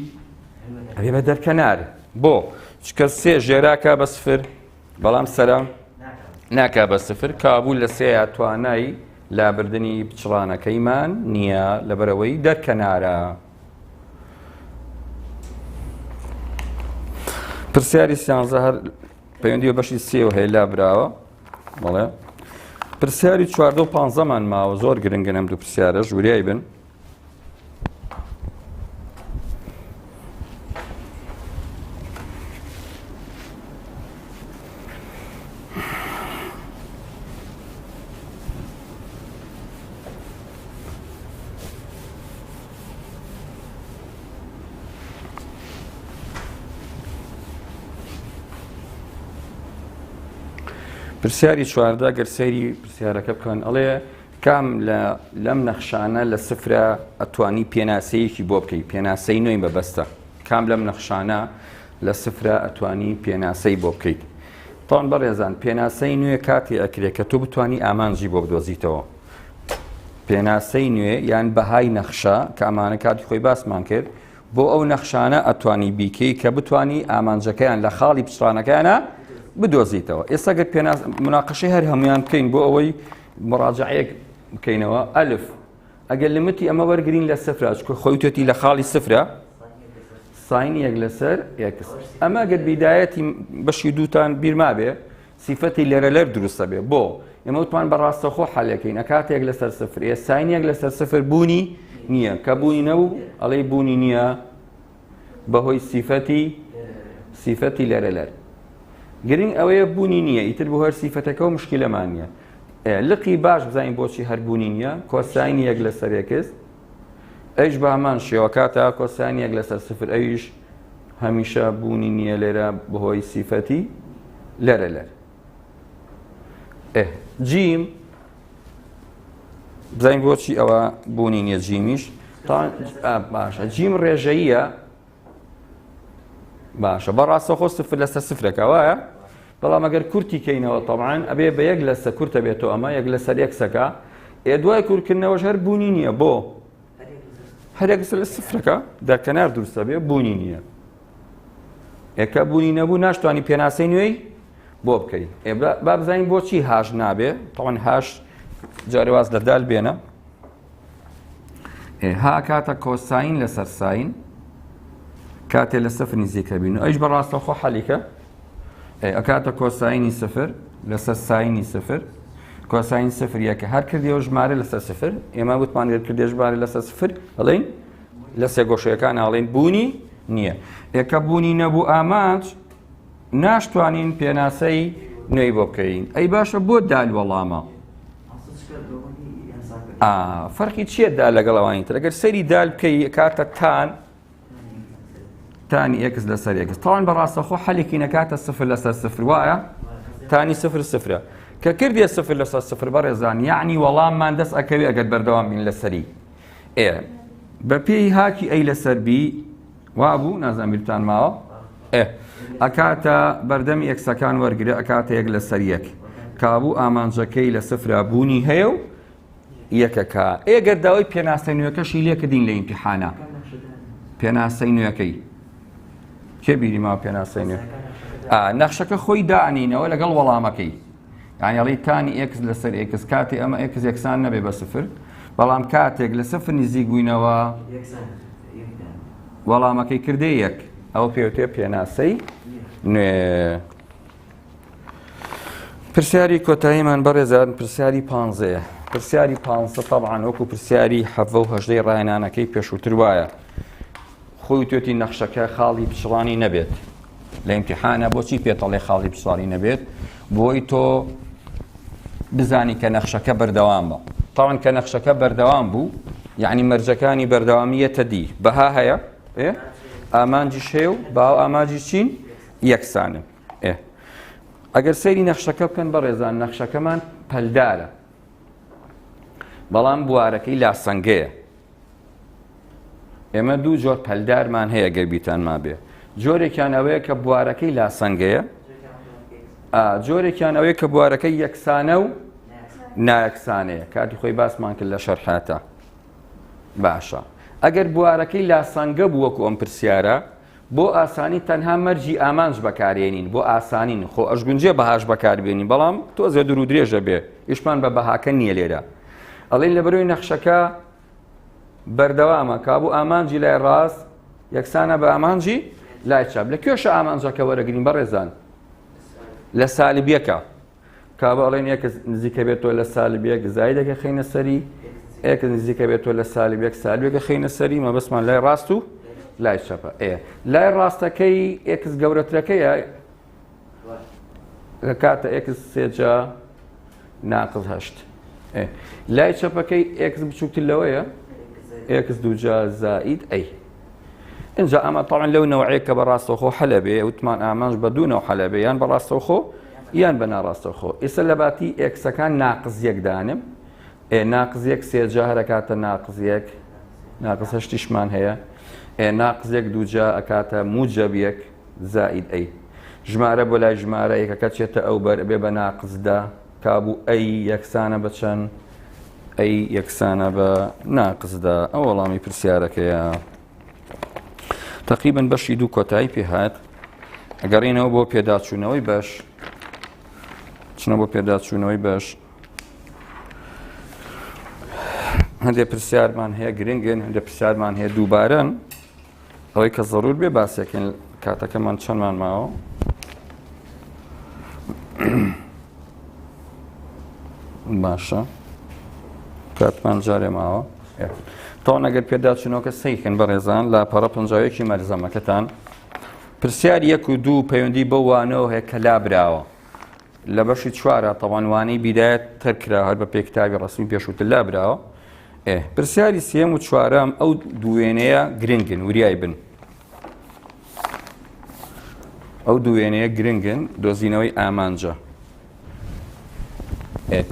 Speaker 1: ئەبێ بە دەرکەنار بۆ چکە سێ ژێراکە بە سفر بەڵام سەرە ناکا بە سفر کابوو لە سێیا توانای لابردنی پچڕانەکەیمان نییە لەبەرەوەی دەرکەنارە. پرسیاری سیانزە هەر پەیوەندی بە بەشی سێوە هەیە لابراوە بەڵێ پرسیاری چواردە و پانزەمان ماوە زۆر گرنگن ئەم دوو پرسیارە ژوریای بن پرسیاری 14 گەر سەیری پرسیارەکە بکەن ئەڵێ کام لە لەم نەخشانە لە سفرە ئەتوانی پێناسەیەکی بۆ بکەی پێناسەی نوێی مەبەستە کام لەم نەخشانە لە سفرە ئەتوانی پێناسەی بۆ بکەیت تاوان بەڕێزان پێناسەی نوێ کاتی ئەکرێ کە تۆ بتانی ئامانجی بۆ بدۆزیتەوە پێناسەی نوێ یان بەهای نەخشە کە ئەمانە کاتی خۆی باسمان کرد بۆ ئەو نەخشانە ئەتوانی بیکەی کە بتانی ئامانجەکەیان لە خاڵی پچڕانەکەیانە بدۆزیتەوە ئێستا گەر پێناس مناقەشەی هەر هەمویان بکەین بۆ ئەوەی مڕاجعەیەک بکەینەوە ئەلف ئەگەر limit ی ئەمە وەرگین لە سفرا چکە خۆی توێتی لە خاڵی سفرە sine یەک لەسەر x ئەمە گەر بیدایەتی بەشی دووتان بیرما بێ سیفەتی لەرەلەر دروستە بێ بۆ ئێمە وتمان بە ڕاستەخۆ حەلەکەین ئەکاتێک لەسەر سفر ئێ sine یەک لەسەر سفر بوونی نییە کە بوونی نەبوو ئەڵێ بوونی نییە بەهۆی سیفەتی سیفەتی لەرەلەر گرنگ ئەوەیە بوونی نییە ئیتر بۆ هەر سیفەتەکە و مشکلەمان نییە لقی باش بزانین بۆچی هەر بوونی نییە cosine یەک لەسەر x ئەیش بە هەمان شێوە کاتە cosine یەک لەسەر سفر ئەویش هەمیشە بوونی نییە لێرە بەهۆی سیفەتی لەرە لەر جیم بزانین بۆچی ئەوە بوونی نییە جیمیش باشە جیم ڕێژەیە باشە بە ڕاستەخۆ سفر لەسەر سفرەکە وایە بەڵام ئەگەر کورتی کەینەوە تەبعەن ئەبێ بە یەک لەسە کورتە بێتەوە ئەمە یەک لەسەر x ەکە ئێ دوای کورتکردنەوەش هەر بوونی نییە بۆ هەر یەک لەسەر سفرەکە دەرکەنار دروستە بێ بوونی نییە ئێکە بوونی نەبوو ناشتوانی پێناسەی نوێی بۆ بکەی با بزانین بۆچی هاش نابێ تاوان هاش جارێواز لە دال بێنە ها کاتە cosine لەسەر sine کاتێ لە سفر نزیکە بین و ئەیش بە ڕاستەخۆ حەلیکە ئەکاتە cosine ی سفر لەسەر sine ی سفر cosine سفر یەکە هەر کردیەوە ژمارە لەسەر سفر ئێمە وتمان گەر کردێ ژمارە لەسەر سفر ئەڵێن لە سێگۆشەکان ئاڵێن بوونی نییە ئێکە بوونی نەبوو ئامانج ناشتوانین پێناسەی نوێی بۆ بکەین ئەی باشە بۆ دال وەڵامە فەرقی چییە دال لەگەڵ ئەوانی تر ئەگەر سەیری دال بکەی کاتە tan tan ی x لەسەر x تاوان بە ڕاستەخۆ حەلێکی نەکاتە سفر لەسەر سفر وایە tan ی سفر سفرە کە کردیە سفر لەسەر سفر بەڕێزان یعنی وەڵاممان دەست ئەکەوێ ئەگەر بەردەوام بین لەسەری. ئێ بەپێی هاکی A لەسەر B وابوو نازانم بیرتان ماوە ئێ ئەکاتە بەردەمی x ەکان وەرگرە ئەکاتە یەک لەسەر یەک کابوو ئامانجەکەی لە سفرا بوونی هەیە و یەکەکە ئێگەر داوای پێناسە نوێکەشی لێکردین لە ئیمتیحانە پێناسەی نوێەکەی کێ بیری ماوە پێناسەی نوێ نەخشەکە خۆی دانینەوە لەگەڵ وەڵامەکەی یانی ئەڵێی tan ی x لەسەر x کاتێ ئەمە x یەکسان نەبێ بە سفر بەڵام کاتێک لە سفر نزیک بووینەوە وەڵامەکەی کردێ یەک ئەوە پێوتێ پێناسەی نوێ. پرسیاری کۆتاییمان بەڕێزان پرسیاری پانزەیە پرسیاری پانزە تەبعەن وەکو پرسیاری حەڤە و هەژدەی ڕاهێنانەکەی پێشووتر وایە خۆی وتوێتی نەخشەکە خاڵی پچڕانی نەبێت لە ئیمتیحانە بۆچی پێتەڵێ خاڵی پچڕانی نەبێت بۆی تۆ بزانی کە نەخشەکە بەردەوام بە تاوان کە نەخشەکە بەردەوام بوو یعنی مەرجەکانی بەردەوامیەتە دی بەها هەیە ئامانجیش هەیە و باو ئامانجی چین یەکسانن ئێ ئەگەر سەیری نەخشەکە بکەن بەڕێزان نەخشەکەمان پەلدارە بەڵام بوارەکەی لاسەنگەیە ئێمە دوو جۆر پەلدارمان هەیە گەر بیتان مابێ جۆرێکیان ئەوەیە کە بوارەکەی لاسەنگەیە جۆرێکیان ئەوەیە کە بوارەکەی یەکسانە و نایەکسانەیە کاتی خۆی باسمان کرد لە شەرحاتە باشە ئەگەر بوارەکەی لاسەنگە بوو وەکو ئەم پرسیارە بۆ ئاسانی تەنها مەرجی ئامانج بەکارێنین بۆ ئاسانین خۆ ئەشگونجێ بەهاش بەکاربێنین بەڵام تۆزێ دوور و درێژە بێ ئیشمان بە بەهاکە نییە لێرە ئەڵێن لە بەرەوەی نەخشەکە بەردەوامە کابوو ئامانجی لای ڕاست یەکسانە بە ئامانجی لای چەپ لە کوێشە ئامانجەکە وەرەگرین بەڕێزان لە سالب یەکە کابە ئەڵێن x نزیکە بێتەوە لە سالب یەک زایدەکە خەینە سەری x نزیکە بێتەوە لە سالب یەک سالبێکە خەینە سەری مەبەستمان لای ڕاست و لای چەپە ئێ لای ڕاستەکەی x گەورەترەکەیە لە کاتە x سێجا ناقز هەشت لای چەپەکەی x بچووکتر لەوەیە x دووجا زائید a. ئینجا ئەمە تەبعەن لەو نەوعەیە کە بە ڕاستەوخۆ حەلە بێ وتمان ئامانج بە دوو نەوع حەلە بێ یان بە ڕاستەوخۆ یان بە ناڕاستەوخۆ ئێستا لە باتی x ەکان ناقز یەک دانم ئێ ناقز یەک سێجا هەرەکاتە ناقز یەک ناقز هەشتیشمان هەیە ئێ ناقز یەک دووجا ئەکاتە موجەب یەک زائید a ژمارە بۆ لای ژمارە یەکەکە چێتە ئەو بەر بێ بە ناقز دە کابوو a یەکسانە بە چەند؟ a یەکسانە بە ناقز دە ئەو وەڵامی پرسیارەکەیە تقریبا بەشی دوو کۆتایی پێهات ئەگەڕینەوە بۆ پێداچوونەوەی بەش چنە بۆ پێداچوونەوەی بەش هەندێک پرسیارمان هەیە گرنگن هەندێک پرسیارمان هەیە دووبارەن ئەوەی کە زەرور بێ باسێکن کاتەکەمان چەندمان ماوە باشە کاتمان جارێ ماوە تاوان ئەگەر پێداچوونەوەکە سەیکن بەڕێزان لاپەڕە پەنجاویەکی مەلزەمەکەتان پرسیار یەک و دوو پەیوەندی بەو وانەوە هەیە کە لابراوە لە بەشی چوارە تەوان وانەی بیدایەت تەرکرا هەر بە پێ کتابی ڕسمی پێشووتر لابراوە ئێ پرسیاری سێم و چوارەم ئەو دووێنەیە گرنگن وریای بن ئەو دووێنەیە گرنگن دۆزینەوەی ئامانجە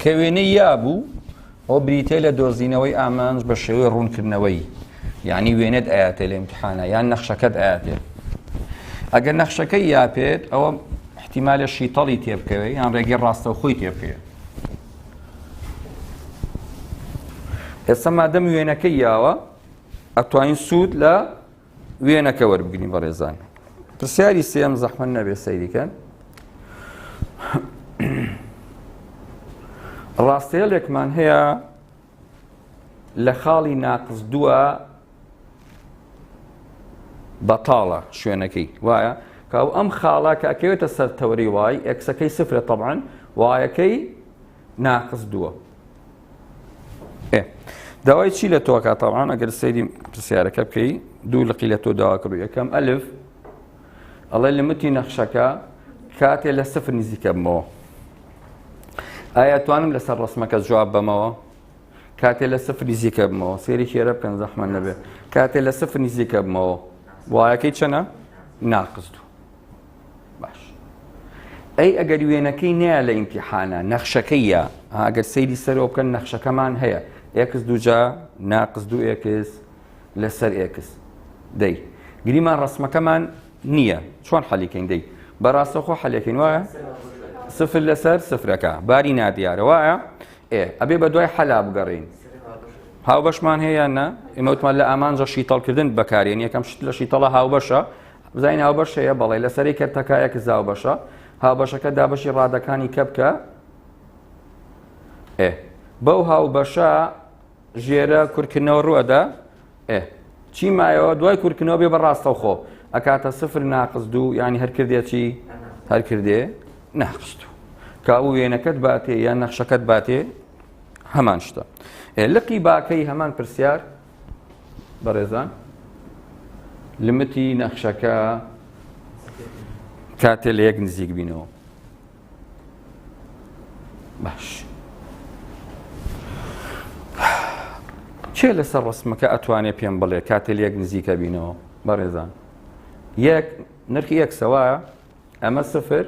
Speaker 1: کە وێنەی یا بوو ئەو بریتە لە دۆزینەوەی ئامانج بە شێوەی ڕوونکردنەوەی یعنی وێنەت ئاەتێ لە امتحانە یان نەخشەکەت ئاەتێ ئەگەر نەخشەکەی یا پێت ئەوە احتیمالە شیتەڵی تێبکەوێت یان ڕێگەی ڕاستەوخۆی تێبکەوێت ئێستا مادەم وێنەکەی یاوە ئەتوانین سوود لە وێنەکە وەربگرین بەڕێزان پرسیاری سێم زەحمەت نەبێ سەیریکەن ڕاستەیەلێکمان هەیە لە خاڵی ناقس دووە بەتاڵە شوێنەکەی وایە کاو ئەم خاڵە کە ئەکەوێتە سەر تەوەری y x ەکەی سفرە تەبعەن y ەکەی ناقس دووە داوای چی لە تۆکە تەبعەن ئەگەر سەیری پرسیارەکە بکەی دوو لقی لە تۆ داوا کردو یەکەم ئەلف ئەڵێ لمتی نەخشەکە کاتێ لە سفر نزیکە بمەوە ئایا توانم لەسەر ڕسمەکە جواب بەمەوە کاتێ لە سفر نزیکە بمەوە سێری کێرە بکەن زەحمە نەبێ کاتێ لە سفر نزیکە بمەوە y ەکەی چەنە ناقس دوو باش ئەی ئەگەر وێنەکەی نیا لە ئیمتیحانە نەخشەکەی یا ئەگەر سەیری سەرەوە بکەن نەخشەکەمان هەیە. x دووجا ناقس دوو x لەسەر x. دەی گریمان ڕسمەکەمان نییە چۆن حەلیکەین؟ دەی بەڕاستەخۆ حەلەکەین وایە؟ سفر لەسەر سفرەکە باری نادیارە وایە؟ ئێ ئەبێ بە دوای حەلا بگەڕین هاوبەشمان هەیە یان نا؟ ئێمە وتمان لە ئامانجە شیتەڵکردن بەکارێن یەکەم شت لە شیتەڵە هاوبەشە بزانین هاوبەش هەیە بەڵێ لەسەری کەرتەکە یەک هاوبەشە هاوبەشەکە دابەشی ڕادەکانی کە بکە ئێ بەو هاوبەشە ژێرە کورکردنەوە ڕوەدا ئێ چی مایەوە دوای کورکردنەوە بێ بە ڕاستەوخۆ ئەکاتە سفر ناقس دوو ینی هەر کردێ چی هەر کردێ ناقس دوو کاو وێنەکەت باتێ یان نەخشەکەت باتێ هەمان شتە لقی باکەی هەمان پرسیار بەڕێزان لمتی نەخشەکە کاتێ لە یەک نزیک بینەوە باش کێ لەسەر ڕسمەکە ئەتوانێ پێم بڵێ کاتێ لە یەک نزیکە بینەوە بەڕێزان یەک نرخی یەک سەوایە ئەمە سفر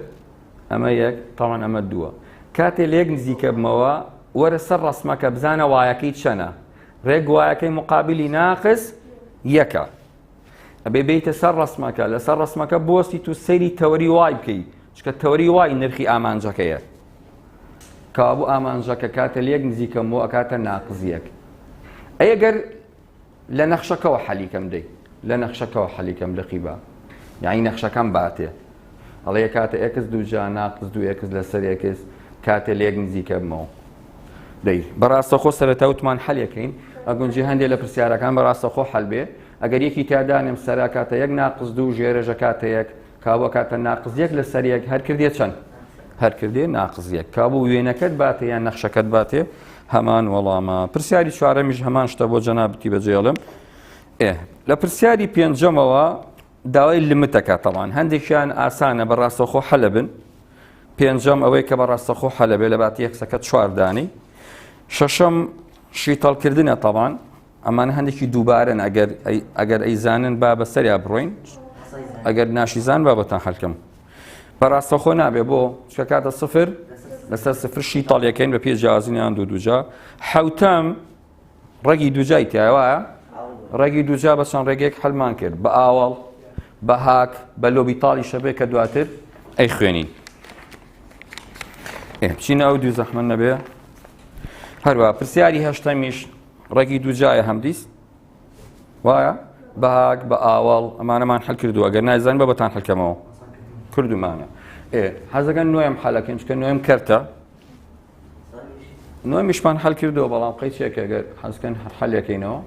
Speaker 1: ئەمە یەک تاوان ئەمە دووە کاتێ لە یەک نزیکە بمەوە وەرە سەر ڕسمەکە بزانە وایەکەی چەنە ڕێک وایەکەی مقابلی ناقس یەکە ئەبێ بیتە سەر ڕسمەکە لەسەر ڕسمەکە بوەستیت و سەیری تەوەری وای بکەیت چکە تەوەری وای نرخی ئامانجەکەیە کابوو ئامانجەکە کاتە لە یەک نزیکەم بۆ ئەکاتە ناقز یەک ئەگەر لە نەخشەکەوە حەلیکەم دەی لە نەخشەکەوە حەلیکەم لقی با یعنی نەخشەکەم باتێ ئەڵێ کاتە x دووجا ناقس دوو x لەسەر x کاتێ لە یەک نزیکە بمەوە دەی بەڕاستەخۆ سەرەتا وتمان حەلەکەین ئەگونجی هەندێک لە پرسیارەکان بەڕاستەخۆ حەل بێ ئەگەر یەکی تیادانێم سەرا کاتە یەک ناقس دوو ژێرەژە کاتە یەک کابوو کاتە ناقس یەک لەسەر یەک هەر کردێ چەند هەر کردێ ناقس یەک کابوو وێنەکەت باتێ یان نەخشەکەت باتێ هەمان وەڵامە پرسیاری چوارەمیش هەمان شتە بۆ جەنابتی بەجێڵم ئێ لە پرسیاری پێنجەمەوە داوای لمتەکە تەوان هەندێکیان ئاسانە بە ڕاستەخۆ حەلە بن پێنجەم ئەوەی کە بە ڕاستەخۆ حەلە بێ لە باتی یەکسەکە چواردانی شەشەم شیتەڵکردنە تەوان ئەمانە هەندێکی دووبارەن ئەگەر ئەگەر ئەیزانن با بەسەریا بڕۆین ئەگەر ناشیزان با بەتان حەلکەم بەڕاستەخۆ نابێ بۆ چکە کاتە سفر لەسەر سفر شی تاڵیەکەین بە پێ جیازنیان دوو دووجا حوتەم ڕەگی دووجای تایوایە ڕێگی دووجا بە چەند ڕێگەیەک حلمان کرد بە ئاواڵ بە هاک بە لۆبی تاڵی شەبێ کە دواتر ئەی خوێنین بچینە ئەو دوو زەحمە نەبێ هەروە پرسیاری هەشتەمیش ڕەگی دووجایە هەمدیس وایە بەهاک بە ئاواڵ ئەمانەمان حل کردووە ئەگەر نایزان بە بەتان حلکەمەوە کردومانە ئێ حەزەکەن نوێم حەلەکەین چکە نوێم کەرتە نوێمیشمان حل کردووە بەڵام قەیچێکە گەر حەزکەن هەر حەلەکەینەوە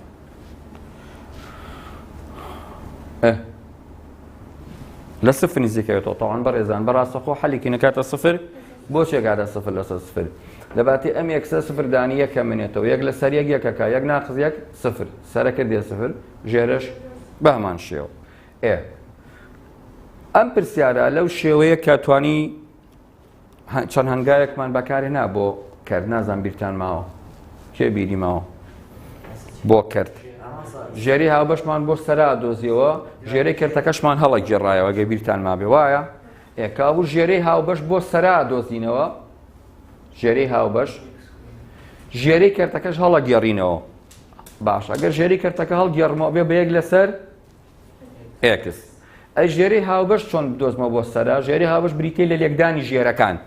Speaker 1: لە سفر نزیکەوێتەوە تاوان بەڕێزان بەڕاستەخۆ حەلێکی نەکاتە سفر بۆ چێکاتە سفر لەسەر سفر لە باتی ئەم یەکسە سفر دانی یەکە منێتەوە یەک لەسەر یەک یەکەکە یەک ناقز یەک سفر سەرەکە دێ سفر ژێرەش بەهەمان شێوە ئێ ئەم پرسیارە لەو شێوەیە کە توانی چەند هەنگاوێکمان بەکارهێنا بۆ کەرت نازان بیرتان ماوە کێ بیری ماوە بۆ کەرت ژێری هاوبەشمان بۆ سەرا دۆزیەوە ژێرەی کەرتەکەشمان هەڵە گێڕایەوە گە بیرتان مابێ وایە ئێکابوو ژێرەی هاوبەش بۆ سەرا دۆزینەوە ژێرەی هاوبەش ژێرەی کەرتەکەش هەڵە گێڕینەوە باش ئەگەر ژێری کەرتەکە هەڵگێڕمەوە بێ بە یەک لەسەر x ئەی ژێرەی هاوبەش چۆن بدۆزمەوە بۆ سەرا ژێرەی هاوبەش بریتە لە لێکدانی ژێرەکان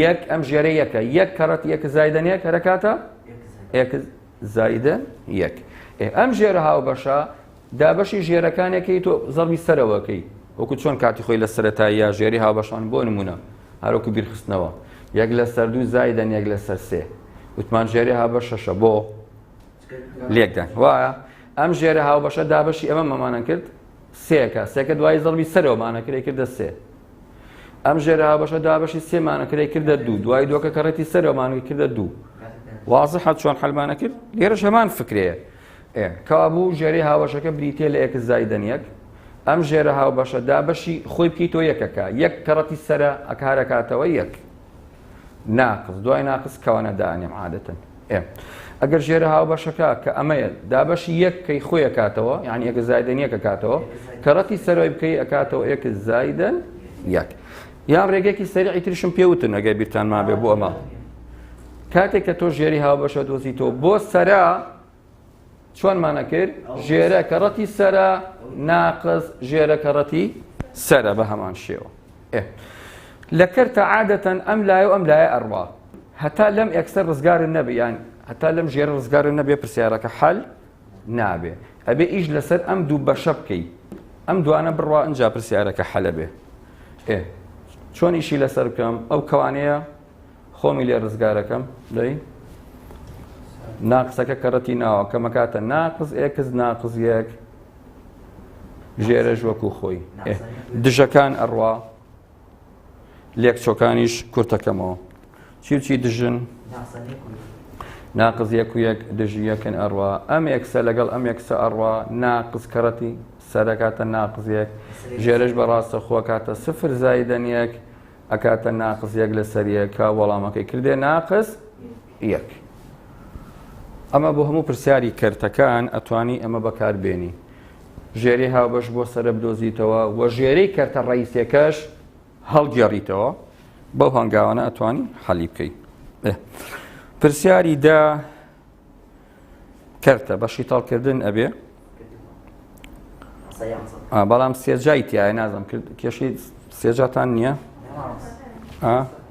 Speaker 1: یەک ئەم ژێرە یەکە یەک کەڕەت یەک زایدەن یەک هەرەکاتە x زایدەن یەک ئەم ژێرە هاوبەشە دابەشی ژێرەکانێکی تۆ زەڕبی سەرەوەکەی وەکو چۆن کاتی خۆی لە سەرەتاییە ژێری هاوبەشان بۆ نمونە هەروەکو بیرخستنەوە یەک لەسەر دوو زایدەن یەک لەسەر سێ وتمان ژێری هاوبەش شەشە بۆ لێکدان وایە ئەم ژێرە هاوبەشە دابەشی ئەمە مەمانە کرد سێکە سێکە دوای زەڵبی سەرەوەمانە کرێ کردە سێ ئەم ژێرە هاوبەشە دابەشی سێمانە کرێ کردە دوو دوای دووەکە کەڕێتی سەرەوەمانە کردە دوو وازحە چۆن حلمانە کرد لێرەش هەمان فکرەیە کەوابوو ژێرەی هاوبەشەکە بریتە لە x زایدەن یەک ئەم ژێرە هاوبەشە دابەشی خۆی بکەیتەوە یەکەکە یەک کەڕەتی سەرە ئەکارەکاتەوە یەک ناقس دوای ناقس کەوانە دانێم عادەتەن ئێ ئەگەر ژێرە هاوبەشەکە کە ئەمەیە دابەشی یەک کەی خۆی ئەکاتەوە یعنی x زایدەن یەک ئەکاتەوە کەڕەتی سەرەوەی بکەی ئەکاتەوە x زایدەن یەک یان ڕێگەیەکی سەریعی تریشم پێوتن ئەگەر بیرتان مابێ بۆ ئەمە. کاتێک کە تۆ ژێری هاوبەشە دۆزیتەوە بۆ سەرا چۆنمان ئەکرد ژێرە کەڕەتی سەرە ناقس ژێرە کەڕەتی سەرە بە هەمان شێوە لە کەرتە عادەتەن ئەم لایە و ئەم لایە ئەڕوا هەتا لەم ئێکسەر ڕزگارن نەبێ یان هەتا لەم ژێرە ڕزگارن نەبێ پرسیارەکە حەل نابێ ئەبێ ئیش لەسەر ئەم دوو بەشە بکەی ئەم دوانە بڕوا ئەجا پرسیارەکە حەلە بێ ئێ چۆن ئیشی لەسەر بکەم ئەو کەوانەیە خۆمی لێ ڕزگارەکەم دەی ناقسەکە کەڕەتی ناوە کەمەکاتە ناقس ئێکس ناقس یەک ژێرەش وەکو خۆی دژەکان ئەڕوا لێکچۆکانیش کورتەکەمەوە چی و چی دژن ناقز یەک و یەک دژی یەکن ئەڕوا ئەم ئێکسە لەگەڵ ئەم ئێکسە ئەڕوا ناقز کەڕەتی سەرەکاتە ناقز یەک ژێرش بە ڕاستە خۆکاتە سفر زایدەن یەک ئەکاتە ناقس یەک لەسەر یەک کا وەڵامەکەی کردێ ناقس یەک. ئەمە بۆ هەموو پرسیاری کەرتەکان ئەتوانی ئەمە بەکاربێنی ژێرەی هاوبەش بۆ سەرە بدۆزیتەوە و ژێرەی کەرتە ڕئیسەکەش هەڵگێڕیتەوە بەو هەنگاوانە ئەتوانی حەلی بکەیت. پرسیاری دا کەرتە بە شیتاڵکردن ئەبێ بەڵام سێجای تایە نازم کرد کێشەی سێجاتان نییە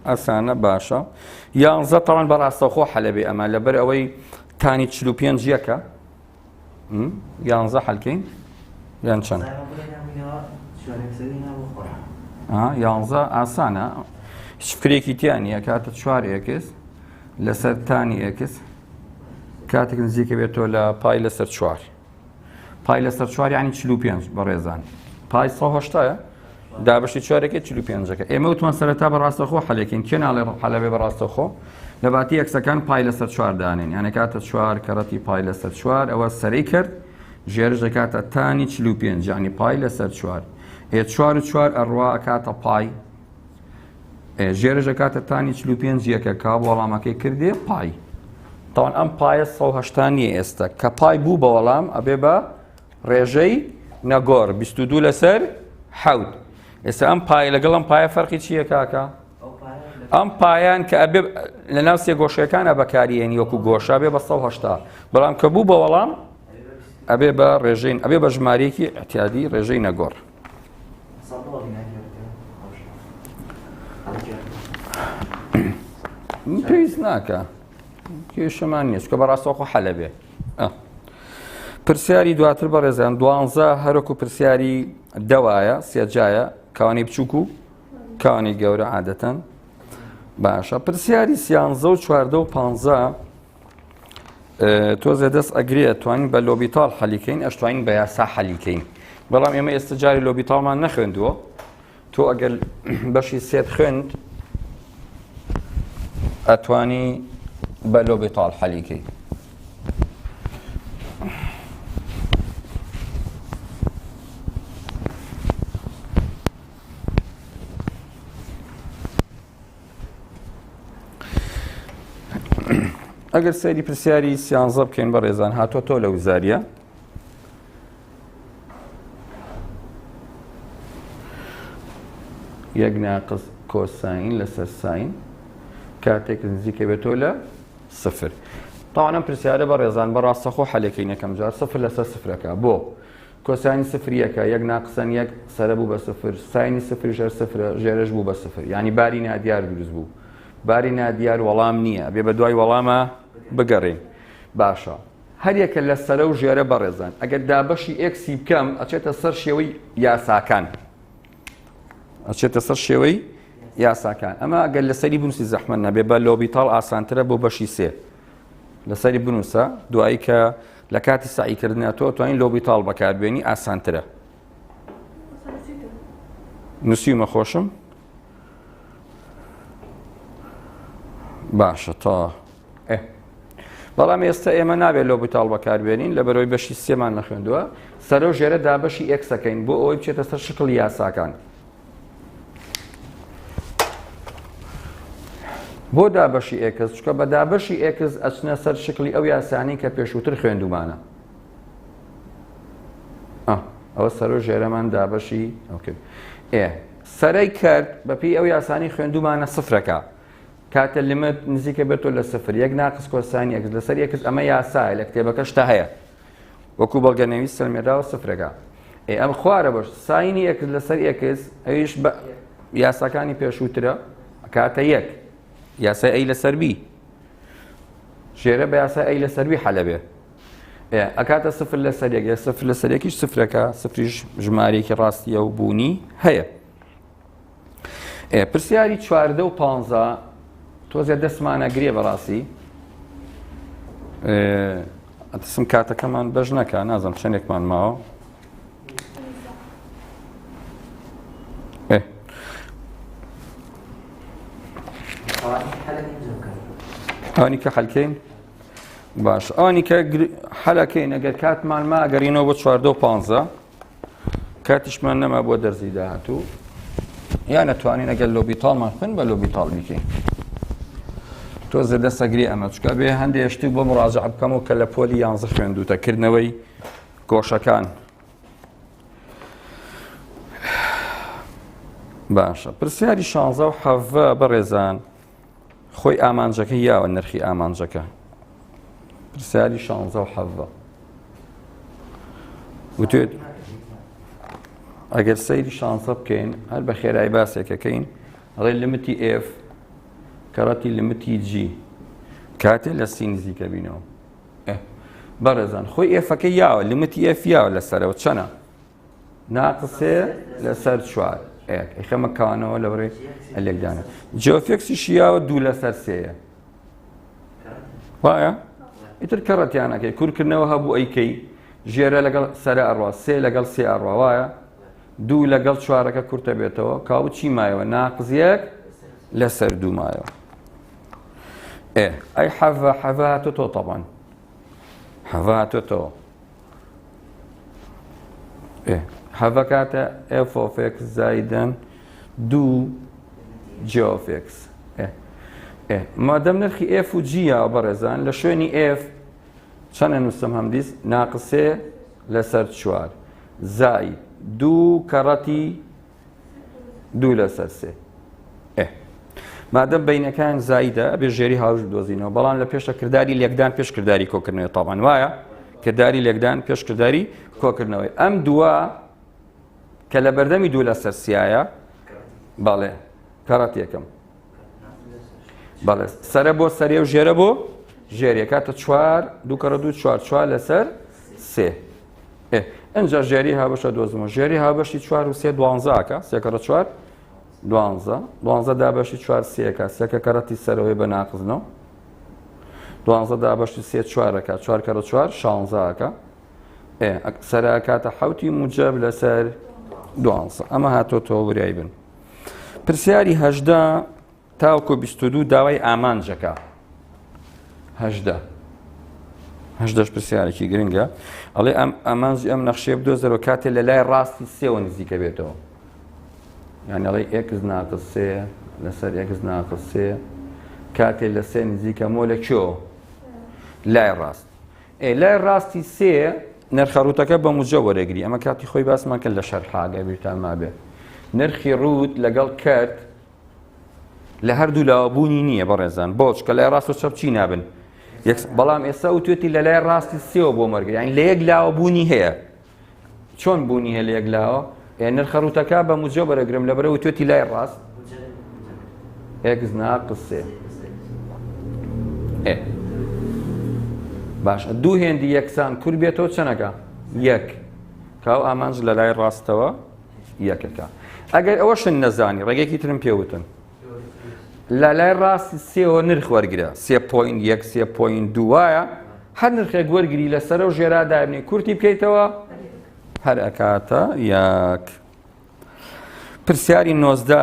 Speaker 1: ئاسانە باشە یانزە تاوان بە ڕاستەوخۆ حەلەبێ ئەمە لەبەر ئەوەی تانی 45 یەکە یانزە حەلکەین یان چەند یانزە ئاسانە هیچ فکرێکی تیا نییە کاتە چوار ئێکس لەسەر تانی ئێکس کاتێک نزیکە بێتەوە لە پای لەسەر چوار پای لەسەر چوار ینی 45 بەڕێزان پای 1970 دابشی چوارێکە 45ەکە ئێمە وتمان سەرەتا بە ڕاستەخۆ حەلێکین کێ ناڵێ حەلەبێ بە ڕاستەخۆ لە باتی ئێکسەکان پای لەسەر چوار دانێن یانە کاتە چوار کەڕەتی پای لەسەر چوار ئەوە سەری کرد ژێرش دەکاتە تانی 45 ینی پای لەسەر چوار ئێ چوار و چوار ئەڕوا ئەکاتە پای ژێرش دەکاتە تانی 45 یەکە کا وەڵامەکەی کردێ پای تاوان ئەم پایە 1970 نییە ئێستا کە پای بوو بە وەڵام ئەبێ بە ڕێژەی نەگۆڕ 22 لەسەر حەوت ئێستا ئەم پایە لەگەڵ ئەم پایە فەرقی چییە کاکە؟ ئەم پایان کە ئەبێ لە ناو سێ گۆشەکانە بەکاریێنی وەکو گۆشە بێ بە 1970 بەڵام کە بوو بە وەڵام ئەبێ بە ڕێژەین ئەبێ بە ژمارەیەکی اعتیادی ڕێژەی نەگۆڕ. پێویست ناکە کێشەمان نییە چکە بەڕاستەوخۆ حەلە بێ پرسیاری دواتر بەڕێزان دوانزە هەرۆک و پرسیاری دەوایە سێجایە کانی بچووک و کانی گەورە عادەتەن باشە پرسیاری سیانزە و چواردە و پانزە تۆزێ دەست ئەگرێ توانین بە لۆبیتاڵ حەلیکەین ئەشتوانین بە یاسا حەلیکەین بەڵام ئێمە ئێستا جاری لۆبیتاڵمان نەخوێندووە تۆ ئەگەر بەشی سێت خوێند ئەتوانی بە لۆبیتاڵ حەلیکەی ئەگەر سەیری پرسیاری سیانزە بکەین بە ڕێزان هاتۆ تۆ لە وزاریە یەک ناقس کۆساین لەسەر ساین کاتێک نزیکە بێتەوە لە سفر تاوانم پرسیارە بە ڕێزان بە ڕاستەخۆ حەلەکەی نەکەم جار سفر لەسەر سفرەکە بۆ کۆساینی سفر یەکە، یەک ناقسەن یەک، سەرە بوو بە سفر، ساینی سفریش هەر سفرە، ژێرەش بوو بە سفر. یانی باری نادیار دروست بوو. باری نادیار وەڵام نییە، ئەبێ بە دوای وەڵامە بگەڕێین. باشە. هەر یەکە لە سەرە و ژێرە بەڕێزان، ئەگەر دابەشی ئێکسی بکەم، ئەچێتە سەر شێوەی یاساکان. ئەچێتە سەر شێوەی یاساکان. ئەمە ئەگەر لەسەری بنووسی زەحمەت نەبێ، بە لۆبیتاڵ ئاسانترە بۆ بەشی سێ. لەسەری بنووسە دوایی کە لە کاتی سەعیکردنا تۆ توانین لۆبیتاڵ بەکاربێنی ئاسانترە نووسیومە خۆشم باشە تا بەڵام ئێستا ئێمە نابێت لۆبیتاڵ بەکاربێنین لە بەرەوەی بەشی سێمان نەخوێندووە سەرە و ژێرە دابەشی ئێکسەکەین بۆ ئەوەی بچێتە سەر شکڵ یاساکان بۆ دابەشی ئێکس چکە بە دابەشی ئێکس ئەچنە سەر شکلی ئەو یاسانی کە پێشووتر خوێندومانە ئەوە سەر و ژێرەمان دابەشی ئەو کرد ئێ سەرەی کرد بەپی ئەو یاسانی خوێندومانە سفرەکە. کاتە limit نزیکە بێتەوە لە سفر یەک ناقس cosine x لەسەر x ئەمە یاسایە لە کتێبەکەشتا هەیە وەکو بەڵگەنەویست سەلمێنراوە سفرەکە. ئێ ئەم خوارە بەش sine ی x لەسەر x ئەویش بە یاساکانی پێشووترە کاتە یەک یاسای a لەسەر b ژێرە بە یاسای a لەسەر b حەلە بێ ئەکاتە سفر لەسەر یەک یا سفر لەسەر یەکیش سفرەکە سفریش ژمارەیەکی ڕاستیە و بوونی هەیە. پرسیاری چواردە و پانزە تۆزێ دەستمانە گرێ بەڕاستی ئەترسم کاتەکەمان بەش نەکا نازم چەندێکمان ماوە ئەوانی کە حەلکەین باش ئەوانی کە حەلەکەین ئەگەر کاتمان ما ئەگەرینەوە بۆ چواردە و پانزە کاتیشمان نەما بۆ دەرزی داهاتوو یان ئەتوانین ئەگەر لۆبیتاڵمان خوێن بە لۆبیتاڵ بیکەین تۆزێ دەسەگری ئەمە چکە بێ هەندێک شتی بۆ مڕاجع بکەم و کە لە پۆلی یانزە خوێندوتە کردنەوەی گۆشەکان باشە پرسیاری شانزە و حەڤە بەڕێزان خۆی ئامانجەکە یاوە نرخی ئامانجەکە پرسیاری شانزە و حەڤە وتێت ئەگەر سەیری شانزە بکەین هەر بە خێرای باسێکەکەین ئەڵێ limit ی f کەڕەتی limit ی g کاتێ لە سی نزیکە بینەوە بەڕێزان خۆی f ەکە یاوە limit ی f یاوە لەسەرەوە چەنە ناقس سێ لەسەر چوار ئێک ئەیخەمە کانەوە لە بڕێ لێکدانە g of x ی شیاوە دوو لەسەر سێیە وایە ئیتر کەڕەتیانەکەی کورکردنەوە هەبوو ئەیکەی ژێرە لەگەڵ سەرە ئەڕوا سێ لەگەڵ سێ ئەڕوا وایە دوو لەگەڵ چوارەکە کورتە بێتەوە کاو چی مایەوە ناقس یەک لەسەر دوو مایەوە ئێ ئەی حەڤە حەڤە هاتۆ تۆ تەبان حەڤە هاتۆ تۆ حەڤە کاتە f of x زایدن دوو g of x مادەم نرخی f و g یاوە بەڕێزان لە شوێنی f چەنە نووسم هەمدیس ناقسێ لەسەر چوار زای دوو کەڕەتی دوو لەسەر سێ ئێ مادەم بینەکان زایدە ئەبێ ژێری هاوش بدۆزینەوە بەڵام لە پێشە کرداری لێکدان پێش کرداری کۆکردنەوەی تاوان وایە کرداری لێکدان پێش کرداری کۆکردنەوەی ئەم دووە کە لە بەردەمی دوو لەسەر سیایە بەڵێ کەڕەت یەکەم بەڵێ سەرە بۆ سەرێ و ژێرە بۆ ژێرێ کاتە چوار دوو کەڕە دوو چوار چوار لەسەر سێ ئەجا ژێری هاوبەشە دۆزمەوە ژێری هاوبەشی چوار و سێ دوانزەکە سێکەڕە چوار دوانزە دوانزە دابەشی چوار سێکە سێکە کەڕەتی سەرەوەی بە ناقزنەوە دوانزە دابەشی سێ چوارەکە چوار کەڕە چوار شانزەکە سەرکاتە حوتی موجب لەسەر دوانزە ئەمە هاتۆتەوە وریای بن پرسیاری هەژدە تاوەکو 22 داوای ئامانجەکە هەژدە هەژدەش پرسیارێکی گرنگە ئەڵێ ئەم ئامانجی ئەم نەخشەیە بدۆزەرەوە کاتێ لە لای ڕاستی سێوە نزیکە بێتەوە یان ئەڵێ x ناقس سێ لەسەر x ناقس سێ کاتێ لە سێ نزیکە مۆ لە کوێ لای ڕاست ئێ لای ڕاستی سێ نرخە ڕووتەکە بە موجە وەرەگری ئەمە کاتی خۆی باسمان کرد لە شەرحاگە بیرتان مابێ نرخی ڕووت لەگەڵ کەرت لە هەردوو لاوە بوونی نییە بەڕێزان بۆ چکە لای ڕاست و چەپ چی نابن بەڵام ئێستا وتوێتی لە لای ڕاستی سێوە بۆ مەرگە یان لە یەک لاوە بوونی هەیە چۆن بوونی هەیە لە یەک لاوە ئێ نرخە ڕووتەکە بە موجە بەرەگرم لە بەرە وتوێتی لای ڕاست x ناقس سێ ئێ باشە دوو هێندی یەکسان کور بێتەوە چەنەکە یەک کاو ئامانج لە لای ڕاستەوە یەکەکە ئەگەر ئەوەشن نەزانی ڕێگەیەکی ترم پێوتن لە لای ڕاستی سێوە نرخ وەرگرە سێ point یەک سێ point دوو وایە هەر نرخێک وەرگری لەسەر و ژێرا دابنی کورتی بکەیتەوە هەر ئەکاتە یەک پرسیاری نۆزدە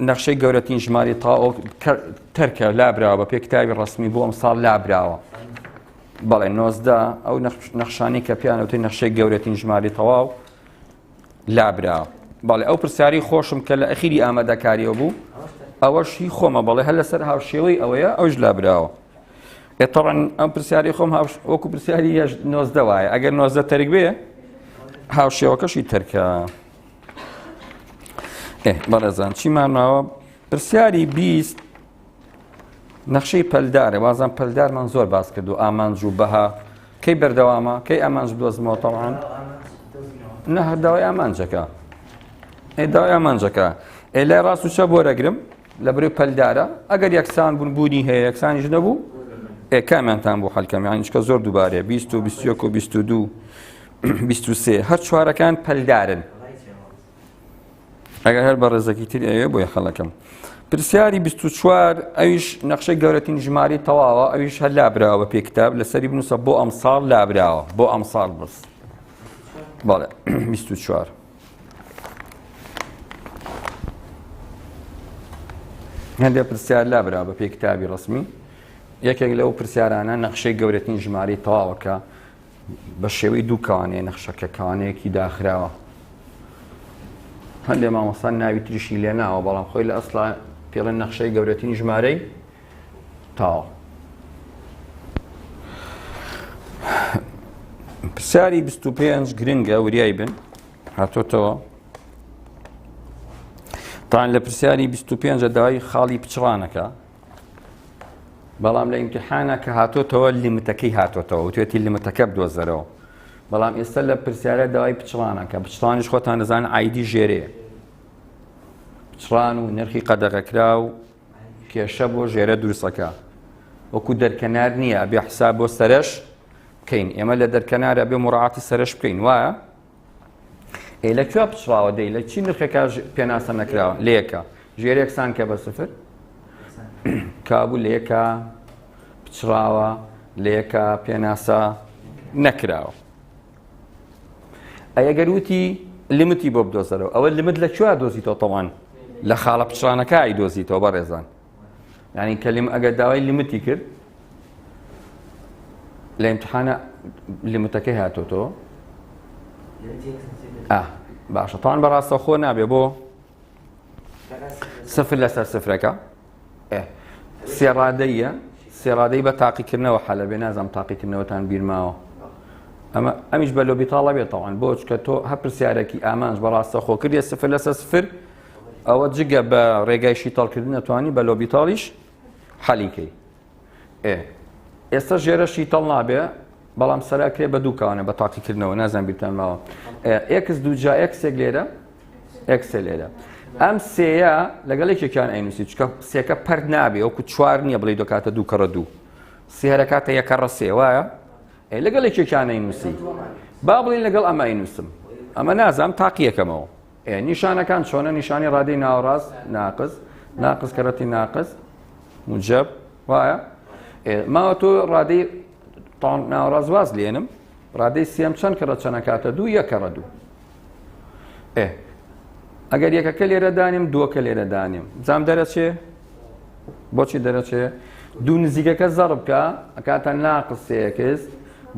Speaker 1: نەخشەی گەورەترین ژماری تاوە تەرکە لابراوە بە پێ کتابی ڕسمی بۆ ئەم ساڵ لابراوە بەڵێ نۆزدە ئەو نەخشانی کە پیانەوتەی نەخشەی گەورەترین ژماری تەواو لابرا. بەڵێ ئەو پرسیارەی خۆشم کە لە ئەخیری ئامادەکاریەوە بوو ئەوەش هی خۆمە بەڵێ هەر لەسەر هاوشێوەی ئەوەیە ئەوش لابراوە. ئێ طبعا ئەم پرسیاری خۆم وەکو پرسیاری نۆزدە وایە ئەگەر نۆزدە تەرک بێ هاوشێوەکەشی تەرکە. ئێ بەڕێزان چیمان ماوە پرسیاری 20. نەخشەی پەلدارە وازان پەلدارمان زۆر باس کردو ئامانج و بەها کەی بەردەوامە کەی ئامانج بدۆزمەوە تەوان نە هەر داوای ئامانجەکە ئێ داوای ئامانجەکە ئێ لای ڕاست و چەپ وەرەگرم لە بری پەلدارە ئەگەر یەکسان بوون بوونی هەیە یەکسانیش نەبوو ئێ کامیانتان بۆ حەلکەم یان چکە زۆر دووبارەیە 20 و 21 و 22 23 هەر چوارەکان پەلدارن ئەگەر هەر بەڕێزەکی تر ئەوێ بۆی حەلەکەم پرسیاری 24 ئەویش نەخشەی گەورەترین ژماری تەواوە ئەویش هەر لابراوە پێ کتاب لەسەری بنووسە بۆ ئەمساڵ لابراوە بۆ ئەمساڵ بەس بەڵێ 24 هەندێک پرسیار لابرا بە پێی کتابی ڕسمی یەکێک لەو پرسیارانە نەخشەی گەورەترین ژماری تەواوەکە بە شێوەی دوو کەوانەیە نەخشەکە کەوانەیەکی داخراوە هەندێک مامۆستا ناوی تریشی لێ ناوە بەڵام خۆی لە ئەسڵا پێڵێن نەخشەی گەورەترین ژمارەی تاو پرسیاری 25 گرنگە وریای بن هاتۆتەوە تان لە پرسیاری 25 داوای خاڵی پچڕانەکە بەڵام لە ئیمتیحانا کە هاتۆتەوە لیمتەکەی هاتۆتەوە وتوێتی لیمتەکە بدۆزەرەوە بەڵام ئێستا لە پرسیارە داوای پچڕانەکە پچڕانیش خۆتان دەزان ئایدی ژێرەیە پچڕان و نرخی قەدەغەکرا و کێشە بۆ ژێرە دروستەکە وەکو دەرکەنار نییە ئەبێ حساب بۆ سەرش بکەین ئێمە لە دەرکەنارە بێ مڕاعاتی سەرش بکەین وایە ئێ لە کوێ پچڕاوە دەی لە چی نرخێکا پێناسە نەکراوە لەیەکە ژێر یەکسان کە بە سفر کابوو لە یەکە پچڕاوە لە یەکە پێناسە نەکراوە ئەگەر وتی لمتی بۆ بدۆزەرەوە ئەوە لمت لە کوێ دۆزیتەوە تەوان لە خاڵە پچڕانەکە ئای دۆزیتەوە بەڕێزان یعنی کەلیم ئەگەر داوای لمتی کرد لە ئیمتحانە لمتەکەی هاتۆتەوە باشە تاوان بەڕاستە خۆ نابێ بۆ سفر لەسەر سفرەکە سێڕادەیە سێڕادەی بە تاقیکردنەوە حەلە بێ نازانم تاقیکردنەوەتان بیرماوە ئەمە ئەمیش بە لۆبیتاڵە بێتەوان بۆ چکە تۆ هە پرسیارێکی ئامانج بەڕاستە خۆ کردە سفر لەسەر سفر ئەوە جگە بە ڕێگای شیتەڵکردن ئەتوانی بە لۆبیتاڵیش حەلیکەی ئێ ئێستا ژێرە شیتەڵ نابێ بەڵام سەراکرێ بە دووکانە بە تاقیکردنەوە نازان بیرتان ماوە ئێکس دووجا ئێکسێک لێرە ئێکسێ لێرە ئەم سێیە لەگەڵ یەکێکیان ئەینوسی چکە سێکە پەرت نابێ وەکو چوار نییە بڵێ دەکاتە دوو کەڕە دوو سێرەکاتە یەکەڕە سێ وایە ئەی لەگەڵ یەکێکیان ئەینوسی با بڵین لەگەڵ ئەمە ئەینوسم ئەمە نازام تاقیەکەمەوە ئێ نیشانەکان چۆنە نیشانی ڕادەی ناوەڕاست ناقز ناقز کەرەتی ناقز موجب وایە ماوە تۆ ڕادەی ناوەڕاست واز لێنم ڕادەی سێم چەند کەڕە چەنەکاتە دوو یەکەڕە دوو ئێ ئەگەر یەکەکە لێرە دانیم دووەکە لێرە دانیم زام دەرەچێ بۆچی دەرەچێ دوو نزیکەکە زەڕب کە ئەکاتە ناقس سێکس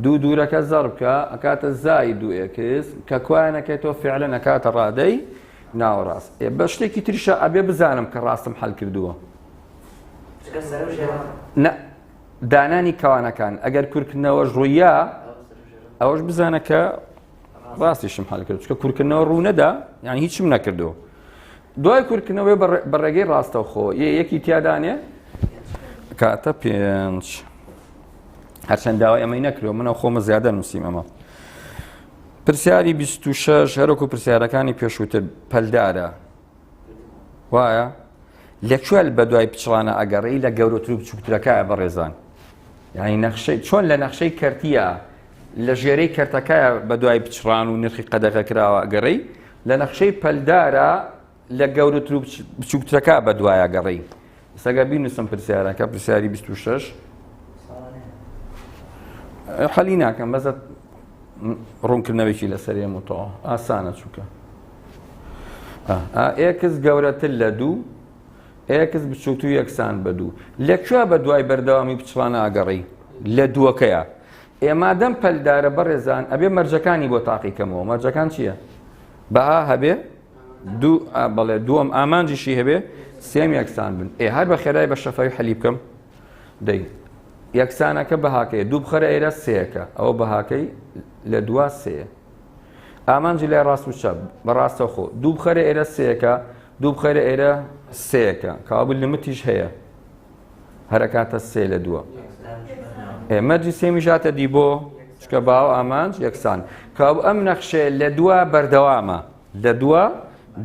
Speaker 1: دوو دوورەکە زەرب کە ئەکاتە زای دوو ئێکس کە کوایانەکەیتەوە فعلەن ئەکاتە ڕادەی ناوەڕاست ئێ بە شتێکی تریشە ئەبێ بزانم کە ڕاستم حەل کردووە نە دانانی کەوانەکان ئەگەر کورکردنەوەش ڕوویا ئەوەش بزانە کە ڕاستیشم حەل کرد چکە کورکردنەوە ڕوو نەدا یان هیچم نەکردو دوای کورکردنەوەی بە ڕێگەی ڕاستەوخۆ یە یەکی تیادانێ کاتە پێنج هەرچەند داوای ئەمەی نەکرێ منە خۆمە زیادە نووسیم ئەمە پرسیاری 26 هەرۆک و پرسیارەکانی پێشووتر پەلدارە وایە لەکوێ بە دوای پچڕانە ئەگەڕی لە گەورەتر و بچووکترەکە بەڕێزان یعنی نەخشەی چۆن لە نەخشەی کەرتیە لە ژێرەی کەرتەکە بە دوای پچڕان و نرخی قەدەغە کراوە ئەگەڕی لە نەخشەی پەلدارە لە گەورەتر و بچووکترەکە بە دوایە گەڕی سەگە بینوسم پرسیارەکە پرسیاری 26 حەلی ناکەم بەزە ڕوونکردنەوەیکی لەسەر ئێمەتەوە ئاسانە چووکە ئێکس گەورەتر لە دوو ئێکس بچووک و یەکسان بە دوو لەکوێ بە دوای بەردەوامی پچڕانە ئاگەڕی لە دووەکەیە ئێمادەم پەلدارە بەڕێزان ئەبێ مەرجەکانی بۆ تاقیکەمەوە مەرجەکان چییە؟ بەها هەبێ دوو بەڵێ دووەم ئامانجیشی هەبێ سێم یەکسان بن ئێ هەر بە خێرای بە شەفاوی حەلی بکەم دەی یەکسانەکە بەهاکەی دوو بخەرە ئێرە سێەکە ئەوە بەهاکەی لە دوا سێ ئامانجی لای ڕاست و چەپ بە ڕاستەخۆ دوو بخەرە ئێرە سێەکە دوو بخەرە ئێرە سێەکە کابل لمتیش هەیە. هەرەکاتە سێ لە دووە. ئێ مەرجی سێمیش هاتە دی بۆ چکە باو ئامانج یەکسان کاو ئەم نەخشەیە لە دووە بەردەوامە لە دووە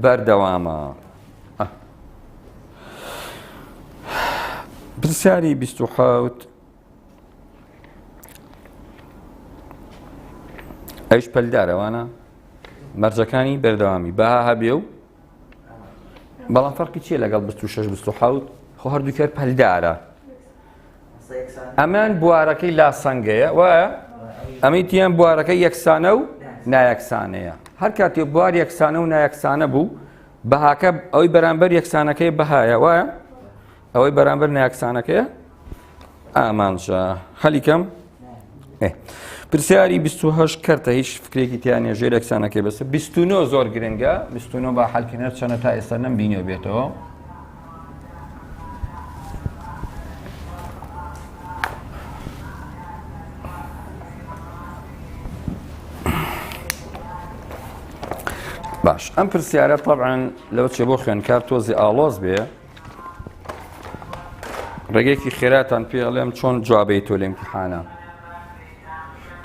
Speaker 1: بەردەوامە. پرسیاری 27 ئەویش پەلدارە وانە مەرجەکانی بەردەوامی بەها هەبێ و بەڵام فەرقی چییە لەگەڵ 26 27 خۆ هەردووکەر پەلدارە ئەمان بوارەکەی لاسەنگەیە وایە ئەمەی تیان بوارەکە یەکسانە و نایەکسانەیە هەر کاتێ بوار یەکسانە و نایەکسانە بوو بەهاکە ئەوەی بەرامبەر یەکسانەکەی بەهایە وایە ئەوەی بەرامبەر نایەکسانەکەیە ئامانجە هەلیکەم پرسیاری 28 کەرتە هیچ فکرێکی تیانە ژێر یەکسانەکەی بەسە 29 زۆر گرنگە 29 با حەلکردن چەنە تا ئێستا نەم بینیوە بێتەوە باش ئەم پرسیارە طبعا لەو چێ بۆ خوێنکار تۆزی ئاڵۆز بێ ڕێگەیەکی خێراتان پێ ئەڵێم چۆن جوابەی تۆ لە ئیمتیحانە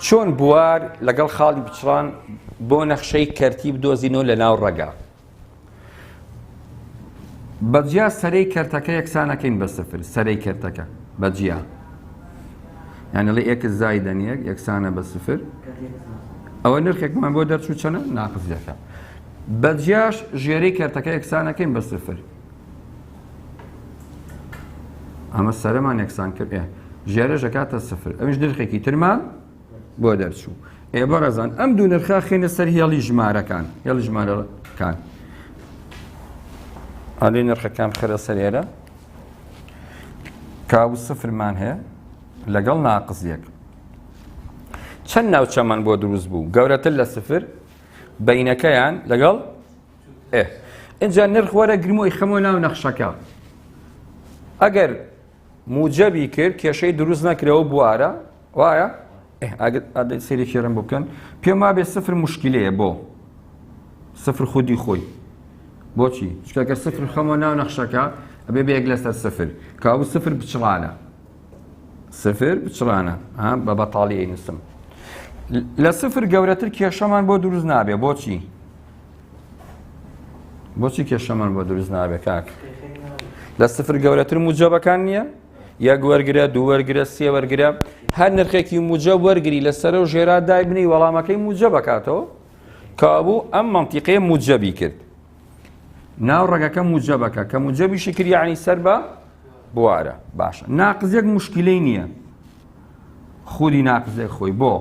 Speaker 1: چۆن بوار لەگەڵ خاڵی بچڕان بۆ نەخشەی کەرتی بدۆزینەوە لە ناو ڕەگا بەجیا سەرەی کەرتەکە یەکسانەکەین بە سفر سەرەی کەرتەکە بەجیا یعنی لە ئێکس زایدەن یەک یەکسانە بە سفر ئەوە نرخێکمان بۆ دەرچوو چەنە ناقس یەکە بەجیاش ژێرەی کەرتەکە یەکسانەکەین بە سفر ئەمە سەرەمان یەکسان کرد ئێ ژێرەش دەکاتە سفر ئەویش نرخێکی ترمان بۆ دەرچوو ئێ بەڕێزان ئەم دوو نرخە خێنە سەر هێڵی ژمارەکان هێڵی ژمارەکان ئەلێ نرخەکان خەرە سەر ئێرە کاو سفرمان هەیە لەگەڵ ناقس یەک چەند ناوچەمان بۆ دروست بوو گەورەتر لە سفر بینەکەیان لەگەڵ ئێ ئینجا نرخ وەرەگرم و ئیخەمەوە ناو نەخشەکە ئەگەر موجەبی کرد کێشەی دروست نەکرەوە بوارە وایە ئەگەر سەیرێکی ڕم بکەن پێم وابێ سفر مشکلەیە بۆ سفر خودی خۆی بۆچی چکەکە سفر خەمەوە ناو نەخشەکە ئەبێ بە یەک لەسەر سفر کاو سفر بچڵانە سفر بچڕانە بە بەتاڵی ئەینوسم لە سفر گەورەتر کێشەمان بۆ دروست نابێ بۆچی بۆچی کێشەمان بۆ دروست نابێ کاک لە سفر گەورەتر موجەبەکان نییە یەک وەرگرە دوو وەرگرە سێ وەرگرە هەر نرخێکی موجە وەرگری لە سەرە و ژێرا دایبنی وەڵامەکەی موجە بکاتەوە کابوو ئەم منتیقەیە موجەبی کرد ناو ڕەگەکە موجەبەکە کە موجەبیشی کرد یعنی سەر بە بوارە باشە ناقزێک مشکلەی نییە خودی ناقزێک خۆی بۆ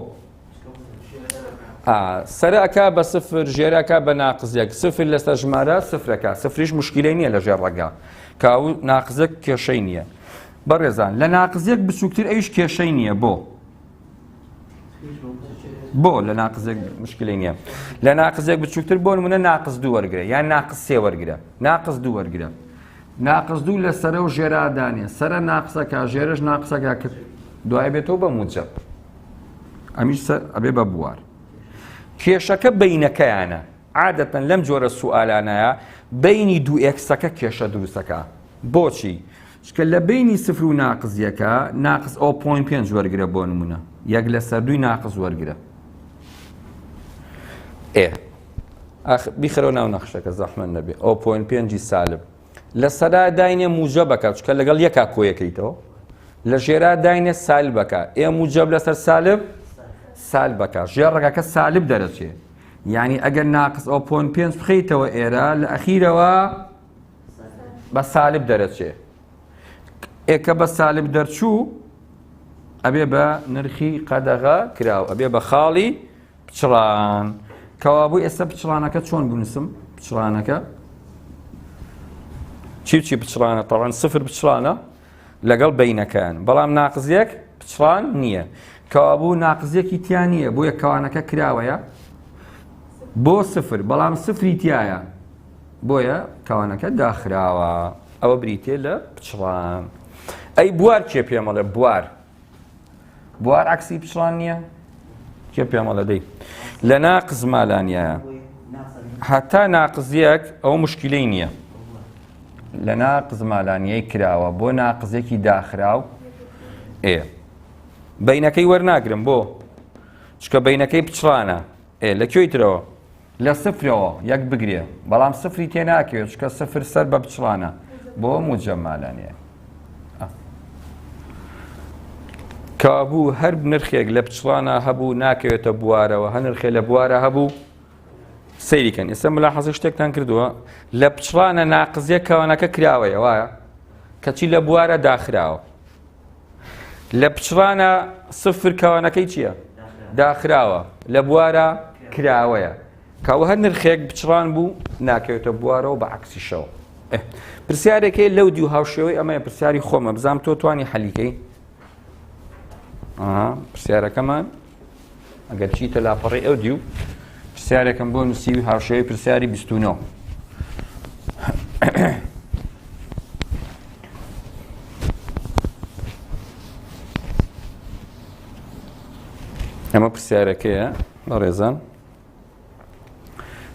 Speaker 1: سەرە ئەکا بە سفر ژێرە ئەکا بە ناقس یەک سفر لەسەر ژمارە سفرەکە سفریش مشکلەی نییە لە ژێر ڕەگا کاو ناقزێک کێشەی نییە بەڕێزان لە ناقزێک بچووکتر ئەویش کێشەی نییە بۆ بۆ لە ناقزێک مشکلی نییە لە ناقزێک بچووکتر بۆ نمونە ناقس دوو وەرگرە یان ناقس سێ وەرگرە ناقس دوو وەرگرە ناقس دوو لە سەرە و ژێرادانێ سەرە ناقسەکە ژێرش ناقسەکە کە دوای بێتەوە بە موجب ئەمیش سەر ئەبێ بە بوار کێشەکە بینەکەیانە عادەتەن لەم جۆرە سوئالانەیە بینی دوو ئێکسەکە کێشە دروستەکە بۆچی چکە لە بینی سفر و ناقس یەکە ناقس ئەو point پێنج وەرگرە بۆ نمونە یەک لە سەر دووی ناقس وەرگرە ئێ ئاخ بیخەرەوە ناو نەخشەکە زەحمەت نەبێ ئەو point پێنجی سالب لە سەرا داینێ موجەبەکە چکە لەگەڵ یەکا کۆیەکەیتەوە لە ژێرا داینێ سالبەکە ئێ موجەب لەسەر سالب سالبەکە ژێر ڕەگەکە سالب دەرەچێ یعنی ئەگەر ناقس ئەو point پێنج بخەیتەوە ئێرە لە ئەخیرەوە بە سالب دەرەچێ ئێکە بە سالب دەرچوو ئەبێ بە نرخی قەدەغە کراو ئەبێ بە خاڵی پچڕان کەوابوو ئێستا پچڕانەکە چۆن بنووسم پچڕانەکە چی چی پچڕانە تەوان سفر پچڕانە لەگەڵ بینەکەیان بەڵام ناقزیەک پچڕان نییە کەوابوو ناقزیەکی تیا نییە بۆیە کەوانەکە کراوەیە بۆ سفر بەڵام سفری تایە بۆیە کەوانەکە داخراوە ئەوە بریتێ لە پچڕان ئەی بوار کێ پێمەڵێ بوار بوار عەکسی پچڕان نییە؟ کێ پێمەڵە دەی لە ناقز مالانیایە هەتا ناقز یەک ئەو مشکلەی نییە. لە ناقز مالانیەی کراوە بۆ ناقزێکی داخراو ئێ بینەکەی وەرناگرم بۆ چکە بینەکەی پچڕانە ئێ لە کوێی ترەوە لە سفرەوە یەک بگرێ بەڵام سفری تێ ناکەوێت چکە سفر سەر بە پچڕانە بۆ موجەب مالانیە کابوو هەر نرخێک لە پچڕانە هەبوو ناکەوێتە بوارەوە هە نرخێ لە بوارە هەبوو سەیری کەن ئێستا ملاحەزە شتێکتان کردووە لە پچڕانە ناقزیە کەوانەکە کراوەیە وایە کەچی لە بوارە داخراوە لە پچڕانە سفر کەوانەکەی چییە؟ داخراوە لە بوارە کراوەیە کاوە هەر نرخێک پچڕان بوو ناکەوێتە بوارەوە بە عکسیشەوە پرسیارێکی لەو دیو هاوشێوەی ئەمەیە پرسیاری خۆمە بزانام تۆ توانی حەلیکەی پرسیارەکەمان ئەگەر چیتە لاپەڕی ئەو دیو پرسیارێکم بۆ نووسیوی هاوشێوەی پرسیاری 29. ئەمە پرسیارەکەیە بەڕێزان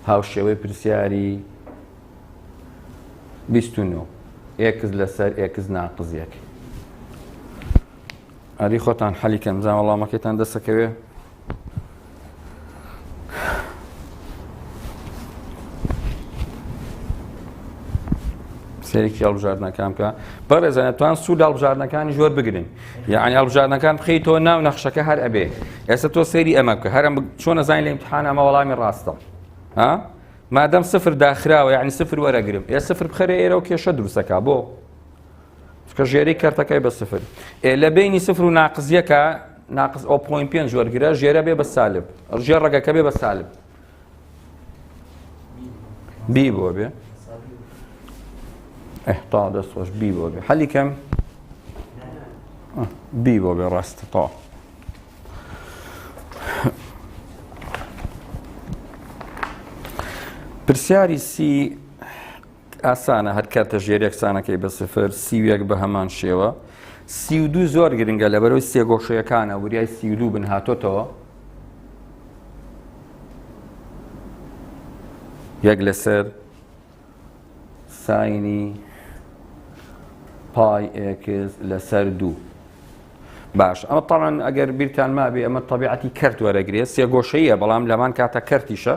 Speaker 1: هاوشێوەی پرسیاری 29 x لەسەر x ناقز یەک ئەری خۆتان حەلی کەن بزانم وەڵامەکەیتان دەسەکەوێ سەرێکی هەڵبژاردنەکان بکە بەڕێزانە توان سوود هەڵبژاردنەکانی ژۆر بگرن یعنی هەڵبژاردنەکان بخەیتەوە ناو نەخشەکە هەر ئەبێ ئێستا تۆ سەیری ئەمە بکە هەرم چۆن ئەزانین لە ئیمتحان ئەمە وەڵامی ڕاستە ها مادەم سفر داخراوە یعنی سفر وەرەگرم ئێ سفر بخەرە ئێرە و کێشە دروستەکە بۆ چونکە ژێرەی کەرتەکەی بە سفر ئێ لە بینی سفر و ناقز یەکە ناقز ئەو point پێنج وەرگرە ژێرە بێ بە سالب ژێر ڕەگەکە بێ بە سالب بی بۆ بێ تا دەست خۆش بی بۆ بێ حەلی کەم بی بۆ بێ ڕاستە تا پرسیاری سی ئاسانە هەر کەرتە ژێر یەکسانەکەی بە سفر 31 بە هەمان شێوە 32 زۆر گرنگە لەبەرەوەی سێگۆشەیەکانە وریای 32 بن هاتۆتەوە یەک لەسەر ساینی پای x لەسەر دوو باش ئەمە تاوان ئەگەر بیرتان مابێ ئەمە تەبیعەتی کەرت وەرەگرێت سێگۆشەیە بەڵام لەمان کاتە کەرتیشە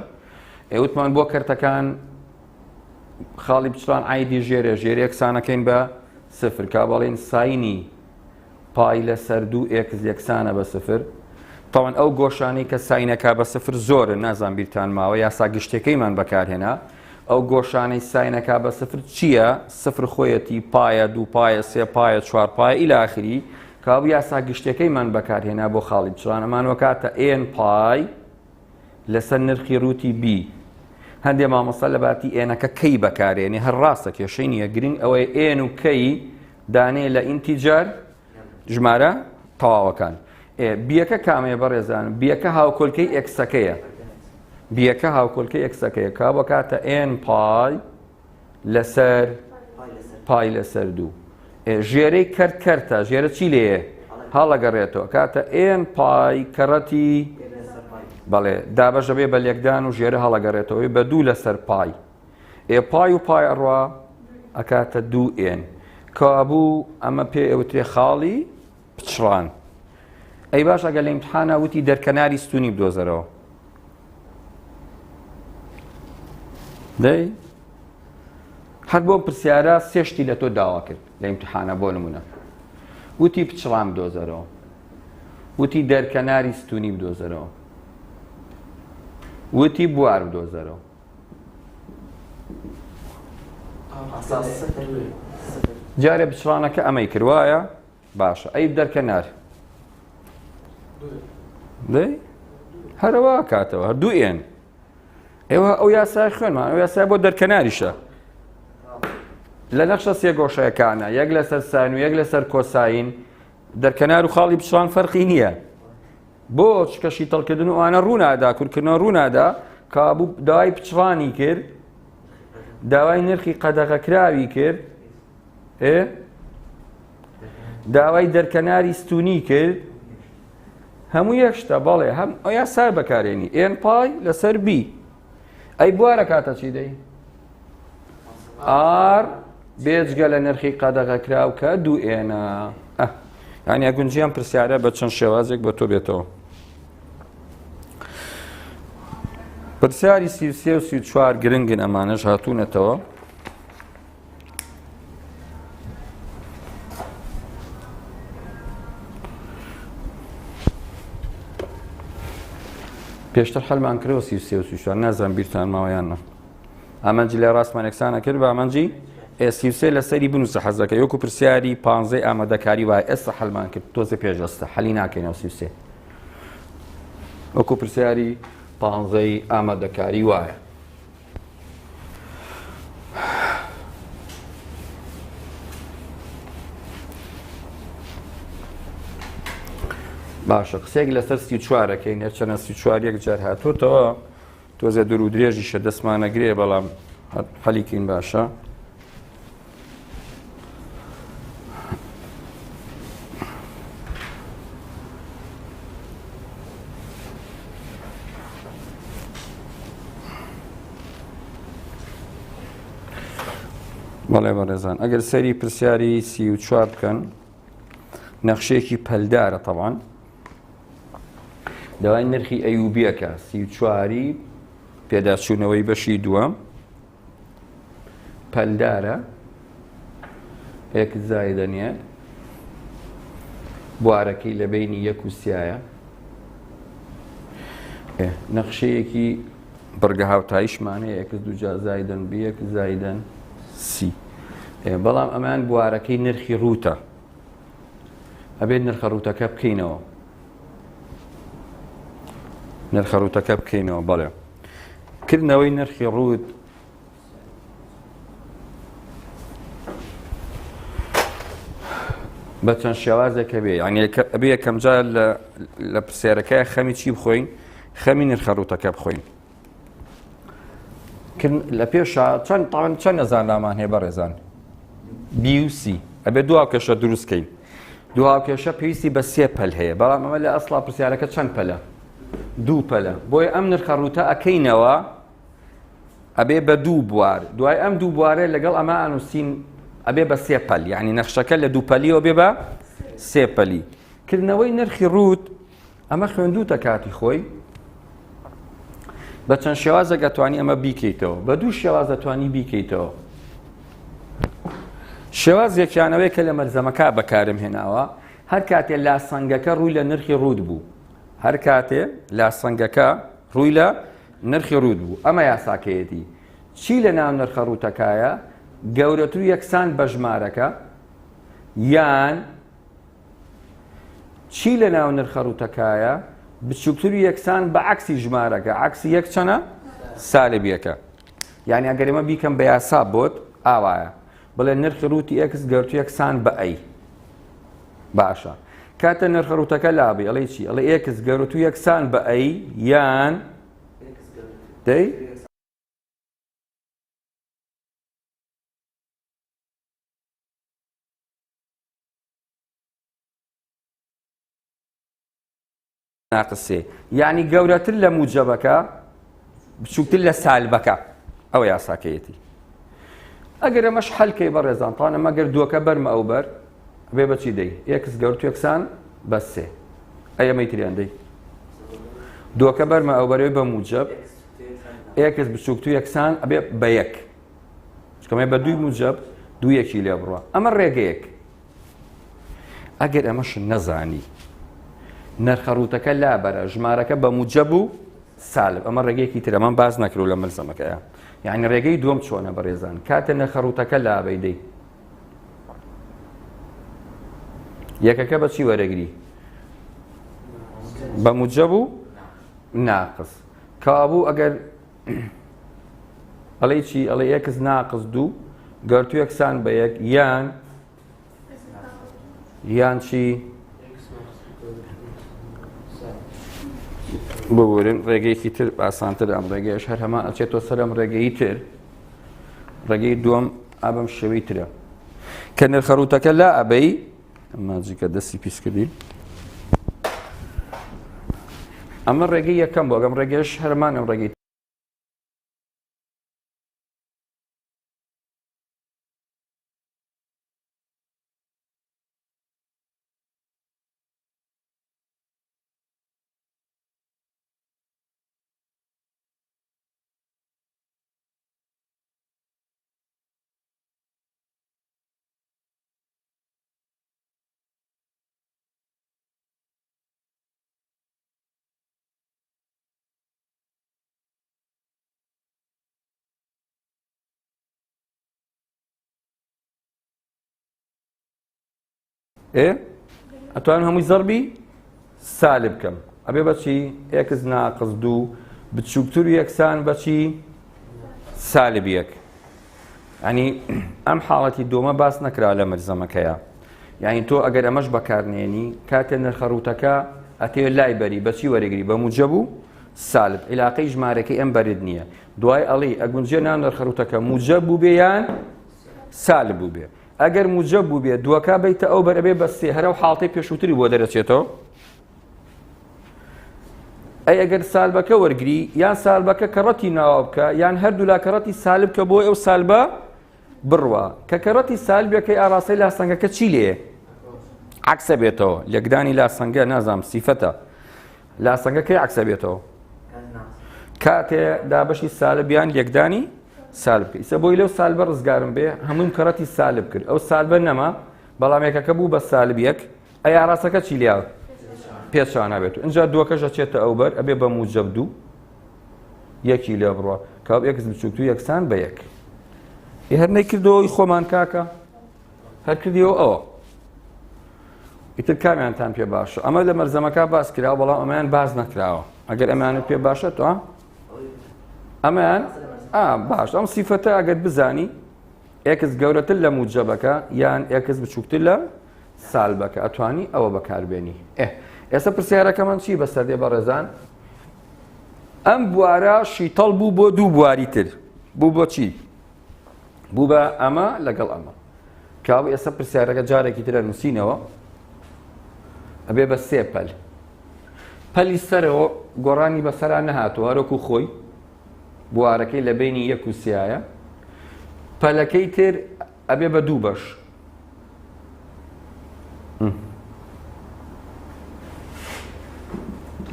Speaker 1: ئێوتمان بۆ کەرتەکان خاڵی پچڕان عیدی ژێرە ژێر یەکسانەکەین بە سفر کا بەڵێن ساینی پای لەسەر دوو x یەکسانە بە سفر تاوان ئەو گۆشانەی کە ساینەکە بە سفر زۆرن نازان بیرتان ماوە یاسا گشتەکەیمان بەکارهێنا ئەو گۆشانەی ساینەکە بە سفر چییە؟ سفر خۆیەتی پایە دوو پایە سێ پایە چوار پایە ئیلاخری کابوو یاسا گشتەکەیمان بەکارهێنا بۆ خاڵی پچڕان ئەمان وەکاتە n پای لەسەر نرخی ڕووتی بی هەندێ مامۆستا لە باتی n ەکە کەی بەکارێنێ هەر ڕاستە کێشەی نییە گرنگ ئەوەی n و کەی دانێ لە integer ژمارە تەواوەکان بیەکە کامەیە بەڕێزان بیەکە هاوکۆلکەی x ەکەیە بیەکە هاوکۆلکەی x ەکەیە کا بەکاتە n پای لەسەر پای لەسەر دوو ژێرەی کەرت کەرتە ژێرە چی لێیە هەڵەگەڕێتەوە کاتە n پای کەڕەتی بەڵێ دابەشە بێ بە لێکدان و ژێرە هەڵەگەڕێتەوەی بە دوو لەسەر پای ئێ پای و پای ئەڕوا ئەکاتە دوو n کەوابوو ئەمە پێ ئەوترێ خاڵی پچڕان ئەی باش ئەگەر لە ئیمتحانا وتی دەرکەناری ستونی بدۆزەرەوە دەی هەر بۆ پرسیارە سێشتی لە تۆ داوا کرد لە ئیمتحانە بۆ نمونە وتی پچڕان بدۆزەرەوە وتی دەرکەناری ستونی بدۆزەرەوە وتی بوار بدۆزەرەوە جارێ پچڕانەکە ئەمەی کرد وایە باشە ئەی دەرکە نار دەی هەرەوە کاتەوە هەر دوو n ئێوە ئەو یاسای خوێنمان ئەو یاسای بۆ دەرکەناریشە لە نەخشە سێگۆشەکانە یەک لەسەر ساین و یەک لەسەر کۆساین دەرکەنار و خاڵی پچڕان فەرقی نییە بۆ چکە شیتەڵکردن و ئەوانە ڕوونادا کورتکردنەوە ڕوونادا کابوو داوای پچڕانی کرد داوای نرخی قەدەغەکراوی کرد ئێ داوای دەرکەناری ستونی کرد هەموو یەک شتە بەڵێ هەم ئەو یاسای بەکارێنی n پای لەسەر بی ئەی بوارە کاتە چی دەی ئار بێجگە لە نرخی قەدەغەکراو کە دوو ئێنە. ئە یانی ئەگونجی ئەم پرسیارە بە چەند شێوازێک بە تۆ بێتەوە. پرسیاری 33 و 34 گرنگن ئەمانەش هاتوونەتەوە. پێشتر حەلمان کردەوە 33 و 34 نازانم بیرتان ماوە یان نا. ئامانجی لای ڕاستمان یەکسانە کرد بە ئامانجی ئێ 33 لەسەری بنووسە حەزەکە یۆکو پرسیاری پانزەی ئامادەکاری وایە ئێستا حەلمان کرد تۆزێ پێش ئێستا حەلی ناکەینەوە 33 وەکو پرسیاری پانزەی ئامادەکاری وایە. باشە قسێک لەسەر 34ەکەین هەرچەنە 34 یەک جار هاتۆتەوە تۆزێ دوور و درێژیشە دەستمانەگرێ بەڵام حەلیکەین باشە. بەڵێ بەڕێزان ئەگەر سەری پرسیاری 34 بکەن نەخشەیەکی پەلدارە تەوان داوای نرخی ئەیوبیەکە 34ی پێداچوونەوەی بەشی دووەم پەلدارە ئێکس زایدە نییە بوارەکەی لە بینی یەک و سایە نەخشەیەکی بڕگە هاوتاییشمان هەیە ئێکس دووجا زایدن بی یەک زایدن سی بەڵام ئەمان بوارەکەی نرخی ڕووتە ئەبێت نرخە ڕووتەکە بکەینەوە نرخە ڕووتەکە بکەینەوە بەڵێ کردنەوەی نرخی ڕووت بە چەند شێوازێک هەبێ یعنی ئەبێ یەکەم جار لە لە پرسیارەکە خەمی چی بخۆین خەمی نرخە ڕووتەکە بخۆین لە پێشا چەند تاوان چەند نەزانرامان هەیە بەڕێزان بی و سی ئەبێ دو هاوکێشە دروست کەین دو هاوکێشە پێویستی بە سێ پەل هەیە بەڵام ئەمە لە ئەسڵا پرسیارەکە چەند پەلە دوو پەلە بۆیە ئەم نرخە ڕووتە ئەکەینەوە ئەبێ بە دوو بوار دوای ئەم دوو بوارە لەگەڵ ئەمە ئەنووسین ئەبێ بە سێ پەل یعنی نەخشەکە لە دوو پەلیەوە بێ بە سێ پەلی کردنەوەی نرخی ڕووت ئەمە خوێندوتە کاتی خۆی بە چەند شێوازێک ئەتوانی ئەمە بیکەیتەوە بە دوو شێواز ئەتوانی بیکەیتەوە شێوازێکیانەوەی کە لە مەلزەمەکە بەکارم هێناوە هەر کاتێ لاسەنگەکە ڕووی لە نرخی ڕوود بوو هەر کاتێ لاسەنگەکە ڕووی لە نرخی ڕووت بوو ئەمە یاساکەیەتی چی لە ناو نرخە ڕووتەکایە گەورەتر یەکسان بە ژمارەکە یان چی لە ناو نرخە ڕووتەکایە بچووکتر و یەکسان بە عەکسی ژمارەکە عەکسی یەک چەنە سالب یەکە یعنی ئەگەر ئێمە بیکەم بە یاسا بۆت ئاوایە بڵێ نرخی ڕووتی ئێکس گەرتو یەکسان بە ئەی باشە کاتە نرخە ڕووتەکە لابی ئەڵێ چی ئەڵێ ئێکس گەرتو یەکسان بە ئەی یان دەی ناقص سێ یعنی گەورەتر لە موجەبەکە بچووکتر لە سالبەکە ئەوە یاساکەیەتی ئەگەر ئەمەش حەلکەی بەڕێزان تانە مەگەر دووەکە بەرمە ئەو بەر بێ بەچی دەی ئێکس گەورت یەکسان بە سێ ئەی ئەمەی تریان دەی دووەکە بەرمە ئەو بەرەوەی بە موجەب ئێکس بچووک تو یەکسان ئەبێ بە یەک چکەمە بە دووی موجەب دوو یەکی لێ بڕە ئەمە ڕێگەیەک ئەگەر ئەمەش نەزانی نرخە ڕووتەکە لابەرە ژمارەکە بە موجەب و سالب ئەمە ڕێگەیەکی تر ئەمان باس نەکرو لە مەلزەمەکەیە یعنی ڕێگەی دووەم چۆنە بەڕێزان کاتە نرخە ڕووتەکە لابەی دەی یەکەکە بە چی وەرەگری بە موجەب و ناقص کەوابوو ئەگەر ئەڵێ چی ئەڵێ ئێکس ناقص دوو گەرتو یەکسان بە یەک یان یان چی ببورن ڕێگەیەکی تر ئاسانتر ئەم ڕێگەیش هەر هەمان ئەچێتەوە سەر ئەم ڕێگەی تر ڕێگەی دووەم ئابم شێوەی ترە کە نرخە ڕووتەکە لا ئەبەی ماجیکە دەستی پیس کردی ئەمە ڕێگەی یەکەم بۆ ئەگەم ڕێگەش هەرمان ئەم ڕێگەی ئێ ئەتوانم هەمووی زەربی سالب بکەم ئەبێ بەچی x ناقس دوو بچووکتر و یەکسان بەچی سالب یەک ینی ئەم حاڵەتی دۆمە باس نەکرا لە مەلزەمەکەیە یعنی تۆ ئەگەر ئەمەش بەکارنێنی کاتێ نرخە ڕووتەکە ئەتێ لای بەری بەچی وەرەگری بە موجەب و سالب عیلاقەی ژمارەکەی ئەم بەرد نییە دوای ئەڵی ئەگونجێ ناو نرخە ڕووتەکە موجەب بوو بێ یان سالب بوو بێ ئەگەر موجەب بوو بێ دووەکە بیتە ئەو بەر ئەبێ بە سێ هەرە و حاڵتەی پێشووتری بۆ دەرەچێتەوە ئەی ئەگەر سالبەکە وەرگری یان سالبەکە کەڕەتی ناوە بکە یان هەردوولا کەڕەتی سالب کە بۆی ئەو سالبە بڕوا کە کەڕەتی سالبەکەی ئاراستەی لاسەنگەکە چی لێ عکسە بێتەوە لێکدانی لاسەنگە نازام سیفەتە لاسەنگەکەی عکسە بێتەوە کاتێ دابەشی سالبیان لێکدانی سالب کرد ئیسە بۆی لەو سالبە ڕزگارم بێ هەموویم کەڕەتی سالب کرد ئەو سالبە نەما بەڵام یەکەکە بوو بە سالب یەک ئەی ئاراستەکە چی لیا پێچانە بێت اینجا دووەکەش ئەچێتە ئەوبەر ئەبێ بە موجب دوو یەکی لێ بڕە کاو x بچووک و یەکسان بە یەک هەر نەیکردەوەی خۆمان کاکە هەر کردیەوە ئەوە ئیتر کامیانتان پێ باشە ئەمە لە مەرزەمەکە باس کراوە بەڵام ئەمەیان باس نەکراوە ئەگەر ئەمانە پێ باشە تۆ ئەمەیان باش ئەم سیفەتە ئەگەر بزانی x گەورەتر لە موجەبەکە یان x بچووکتر لە سالبەکە ئەتوانی ئەوە بەکاربێنی ئێ ئێستا پرسیارەکەمان چی بەسەر دێ بەڕێزان ئەم بوارە شیتەڵ بوو بۆ دوو بواری تر بوو بۆ چی بوو بە ئەمە لەگەڵ ئەمە کاو ئێستا پرسیارەکە جارێکی ترە نووسینەوە ئەبێ بە سێ پەل پەلی سەرەوە گۆڕانی بەسەرا نەهاتووە هەرۆکو خۆی بوارەکەی لە بینی یەک و سیایە پەلەکەی تر ئەبێ بە دوو بەش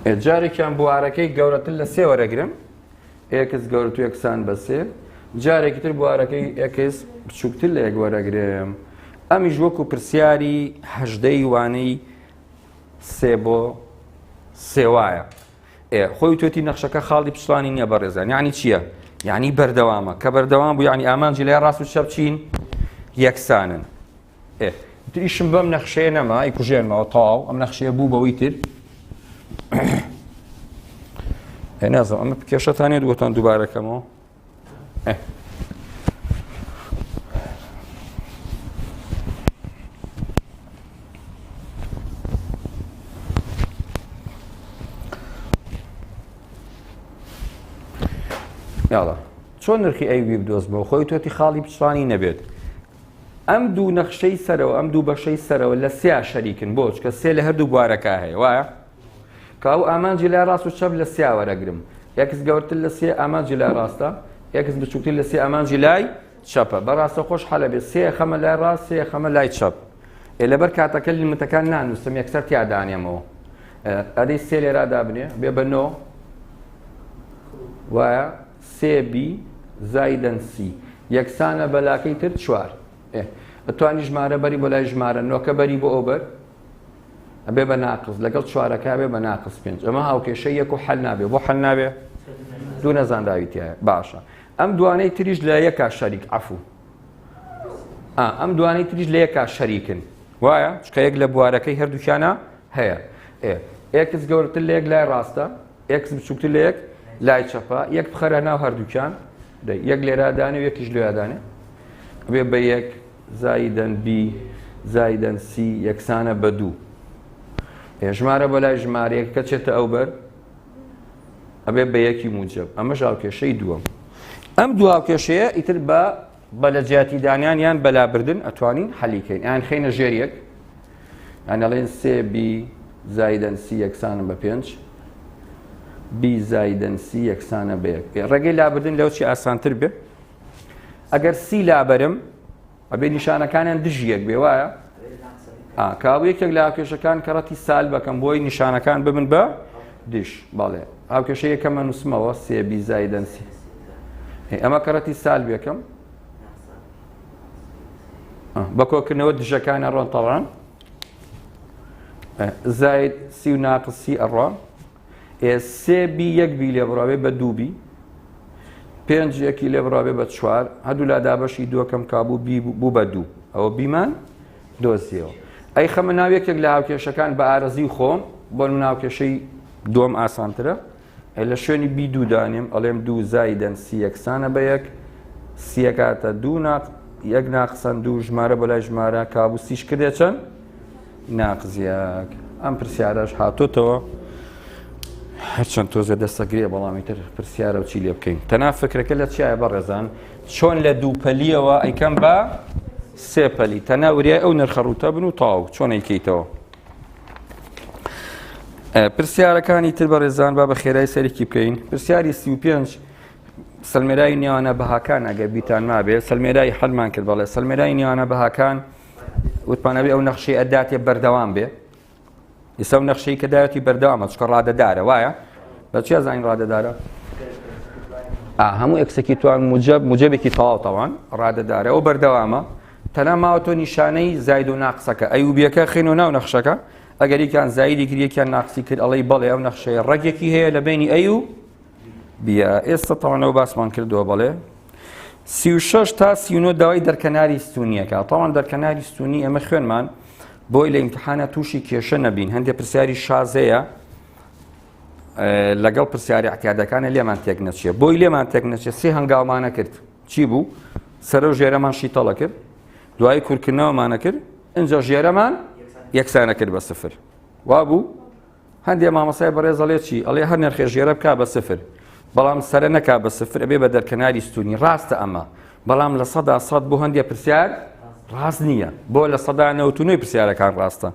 Speaker 1: جارێکیان بوارەکەی گەورەتر لە سێ وەرەگرم x گەورەتر یەکسان بە سێ جارێکی تر بوارەکەی x بچووکتر لە یەک وەرەگرم ئەمیش وەکو پرسیاری هەژدەی وانەی سێ بۆ سێ وایە ئێ خۆی وتوێتی نەخشەکە خاڵی پچڕانی نییە بەڕێزان یعنی چییە؟ یعنی بەردەوامە کە بەردەوام بوو یعنی ئامانجی لای ڕاست و چەپ چین یەکسانن ئێ ئیشم بەم نەخشەیە نەما ئەیکوژێنمەوە تەواو ئەم نەخشەیە بوو بەوەی تر ئێ نازم ئەمە کێشەتان بۆتان دووبارەکەمەوە یاڵا چۆن نرخی ئەی وی بدۆزمەوە خۆی تۆتی خاڵی پچڕانی نەبێت ئەم دوو نەخشەی سەرەوە ئەم دوو بەشەی سەرەوە لە سیا شەریکن بۆ چکە سێ لە هەردوو بوارەکە هەیە وایە کە ئەو ئامانجی لای ڕاست و چەپ لە سیا وەرەگرم x گەورتر لە سێ ئامانجی لای ڕاستە x بچووکتر لە سێ ئامانجی لای چەپە بە ڕاستە خۆش حەلە بێ سێ خەمە لای ڕاست سێ خەمە لای چەپ ئێ لەبەر کاتەکە لیمتەکان نانووسم یەکسەر تیا دانێمەوە ئەدەی سێ لێرا دابنێ بێ بە نۆ وایە سێ b زایدەن سی یەکسانە بەلاکەی تر چوار ئەتوانی ژمارە بەری بۆ لای ژمارە نۆکە بەری بۆ ئەوبەر ئەبێ بە ناقس لەگەڵ چوارەکە ئەبێ بە ناقس پێنج ئەمە هاوکێشەی یەک و حەل نابێ بۆ حەل نابێ دوو نەزانراوی تایە باشە ئەم دوانەی تریش لە یەکا شەریک عەفو ئەم دوانەی تریش لە یەکا شەریکن وایە چکە یەک لە بوارەکەی هەردووکیانە هەیە x گەورەتر لە یەک لای ڕاستە x بچووکتر لە یەک لای چەپە یەک بخەرە ناو هەردووکیان یەک لێرادانێ و یەکیش لێرادانێ ئەبێ بە یەک زایدەن b زایدەن سی یەکسانە بە دوو. ئێ ژمارە بۆ لای ژمارەیەک کە چێتە ئەو بەر ئەبێ بە یەکی موجب ئەمەش هاوکێشەی دووەم ئەم دوو هاوکێشەیە ئیتر بە بە لە جیاتی دانیان یان بەلابردن ئەتوانین حەلیکەین یان خینە ژێر یەک یان ئەڵێن سێ b زایدەن سی یەکسانە بە پێنج b زایدەن سی یەکسانە بە یەک ڕێگەی لابردن لەو چی ئاسانتر بێ ئەگەر سی لابەرم ئەبێ نیشانەکانیان دژی یەک بێ وایە کاو یەکێک لە هاوکێشەکان کەڕەتی سال بەکەم بۆی نیشانەکان ببن بە دژ بەڵێ هاوکێشە یەکەمە نووسمەوە سێ b زایدەن سی ئەمە کەڕەتی سال بێکەم بە کۆکردنەوە دژەکان ئەڕۆن تەڵان زاید سی و ناقس سی ئەڕۆ ئێ سێ b یەک b لێ بڕاوێ بە دوو b پێنج یەکی لێ بڕاوێ بە چوار هەردوو لا دابەشی دووەکەم کابوو b بوو بە دوو ئەوە b مان دۆزیەوە. ئەی خەمە ناو یەکێک لە هاوکێشەکان بە ئارەزوی خۆم بۆ نمونە هاوکێشەی دووەم ئاسانترە لە شوێنی b دوو دانێم ئەڵێم دوو زایدەن سی یەکسانە بە یەک سیەکاتە دوو ناق یەک ناقسەن دوو ژمارە بۆ لای ژمارە کابوو سیش کردێ چەند ناقز یەک ئەم پرسیارەش هاتۆتەوە هەرچەند تۆزێ دەستەگرێ بەڵامی تر پرسیارە و چی لێ بکەین تەنا فکرەکە لە چیایە بەڕێزان چۆن لە دوو پەلیەوە ئەیکەم بە سێ پەلی تەنا وریای ئەو نرخە ڕووتە بن و تاو چۆن ئەیکەیتەوە پرسیارەکانی تر بەڕێزان با بە خێرای سەرکی بکەین پرسیاری 35 سەلمێرای نێوانە بەهاکان ئەگەر بیتان مابێ سەلمێرای حەلمان کرد بەڵێ سەلمێرای نێوانە بەهاکان وتمانەوەی ئەو نەخشەی ئەداتێ بەردەوام بێ ئێستا و نەخشەی کە داوەتی بەردەوامە چکە ڕادەدارە وایە بە چیا زانین ڕادەدارە هەموو x ێکی توان موجب موجبێکی تەواو تەوان ڕادەدارە ئەو بەردەوامە تەنها ماوە تۆ نیشانەی زاید و ناقسەکە a و b ەکە خێن و ناو نەخشەکە ئەگەر یەکیان زایدی کرد یەکیان ناقسی کرد ئەڵەی بەڵێ ئەو نەخشەیە ڕەگێکی هەیە لە بینی a و b ە ئێستا تەوانەوە باسمان کردووە بەڵێ 36 تا 39 داوای دەرکەناری ستونیەکە تاوان دەرکەناری ستونی ئەمە خوێنمان بۆی لە ئیمتحانە تووشی کێشە نەبین هەندێک پرسیاری شازەیە لەگەڵ پرسیاری اعتیادەکانە لێمان تێک نەچێ بۆی لێمان تێک نەچێ سێ هەنگاومانە کرد چی بوو سەرە و ژێرەمان شیتەڵە کرد دوای کورکردنەوەمانە کرد ئینجا ژێرەمان یەکسانە کرد بە سفر وابوو هەندێ مامۆستای بەڕێز ئەڵێ چی؟ ئەڵێ هەر نرخێ ژێرە بکا بە سفر بەڵام سەرە نەکا بە سفر ئەبێ بە دەرکەناری ستونی ڕاستە ئەمە بەڵام 100% بۆ هەندێ پرسیار ڕاست نییە بۆ 99% پرسیارەکان ڕاستە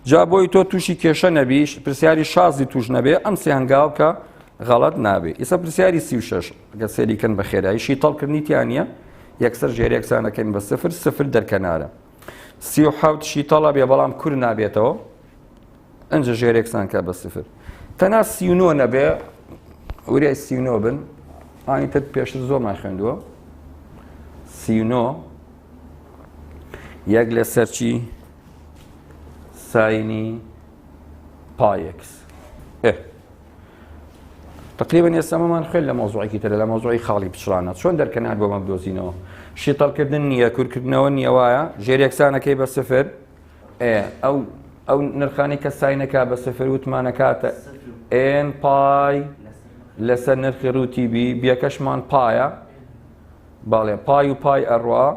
Speaker 1: جا بۆی تۆ تووشی کێشە نەبیش پرسیاری شازی توش نەبێ ئەم سێ هەنگاو کە غەڵەت نابێ ئیسە پرسیاری 36 گە سێریکەن بە خێرایی شیتەڵکردنی تیانە یەکسەر ژێر یەکسانەکەین بە سفر سفر دەرکەنارە 37 شیتەڵە بێ بەڵام کور نابێتەوە ئەنجە ژێر یەکسان کە بە سفر تەنا 39 نەبێ وریای 39 بن ئانی تر پێشتر زۆرمان خوێندووە 39 یەک لەسەر چی sine ی pi x ئێ تقریبا ئێستا ئەمەمان خوێن لە مەوزوعێکی ترە لە مەوزوعی خاڵی پچڕانە چۆن دەرکەنار بۆ مە بدۆزینەوە شیتەڵکردن نییە کورکردنەوە نییە وایە ژێر یەکسانەکەی بە سفر ئێ ئەو ئەو نرخانەی کە sine ەکە بە سفر وتمانەکاتە n pi لەسەر نرخی ڕووتی b b ەکەشمان pi ە بەڵێ pi و pi ئەڕوا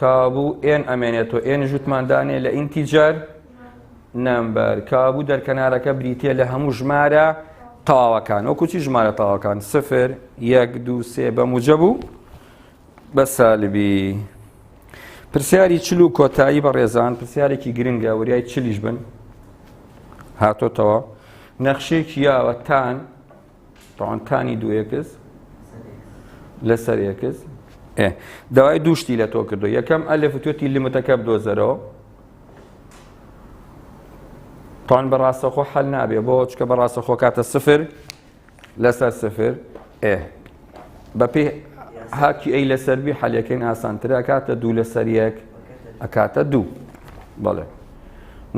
Speaker 1: کابوو n ئەمێنێتەوە n ژوتمان دانێ لە integer number کابوو دەرکەنارەکە بریتە لە هەموو ژمارە تەواوەکان وەکو چی ژمارە تەواوەکان سفر یەک دوو سێ بە موجەب و بە سالبی. پرسیاری چل و کۆتایی بەڕێزان پرسیارێکی گرنگە وریای چلیش بن هاتۆتەوە نەخشێکی یاوە tan تاوان tan ی دوو x لەسەر x داوای دووشتی لە تۆ کردو یەکەم ئەلف توێتی لیمتەکە بدۆزەرەوە تان بە ڕاستەخۆ حل نابێ بۆ چکە بە ڕاستەخۆ کاتە سفر لەسەر سفر ئێ بەپێی هاکی a لەسەر b حەلەکەین ئاسانتر ئەکاتە دوو لەسەر یەک ئەکاتە دوو بەڵێ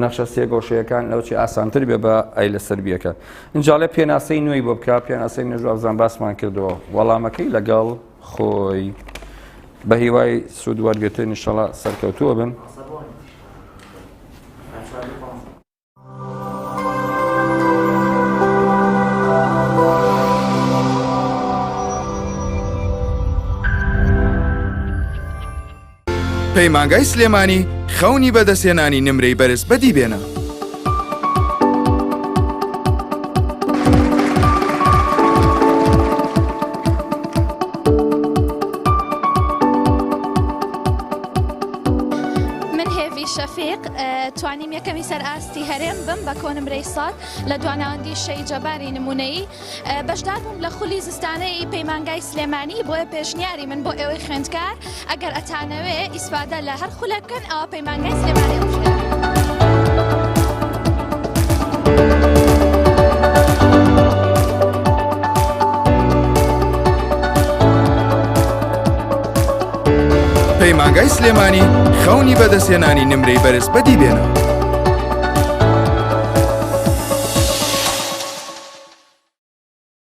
Speaker 1: نەخشە سێ گۆشەیەکان لەو چی ئاسانتر بێ بە a لەسەر b ەکە ئینجاڵێ پێناسەی نوێی بۆ بکە پێناسەی نوێژوابزان باسمان کردەوە وەڵامەکەی لەگەڵ خۆی بە هیوای سوود وەرگتن ئینشەڵا سەرکەوتووە بن.
Speaker 2: پەیمانگای سلێمانی خەونی بەدەستهێنانی نمرەی بەرز بەدی بێنە.
Speaker 3: من هێڤی شەفیق توانیم یەکەمی سەر ئاستی هەرێم بم بە کۆنمرەی سەد لە دواناوەندی شەهید جەباری نمونەیی بەشدار بووم لە خولی زستانەی پەیمانگای سلێمانی بۆیە پێشنیاری من بۆ ئێوەی خوێندکار ئەگەر ئەتانەوێ ئیسفادە لە هەر خولێک بکەن ئەوە پەیمانگای سلێمانی هەڵبژێرن.
Speaker 2: پەیمانگای سلێمانی خەونی بەدەستهێنانی نمرەی بەرز بەدی بێنە.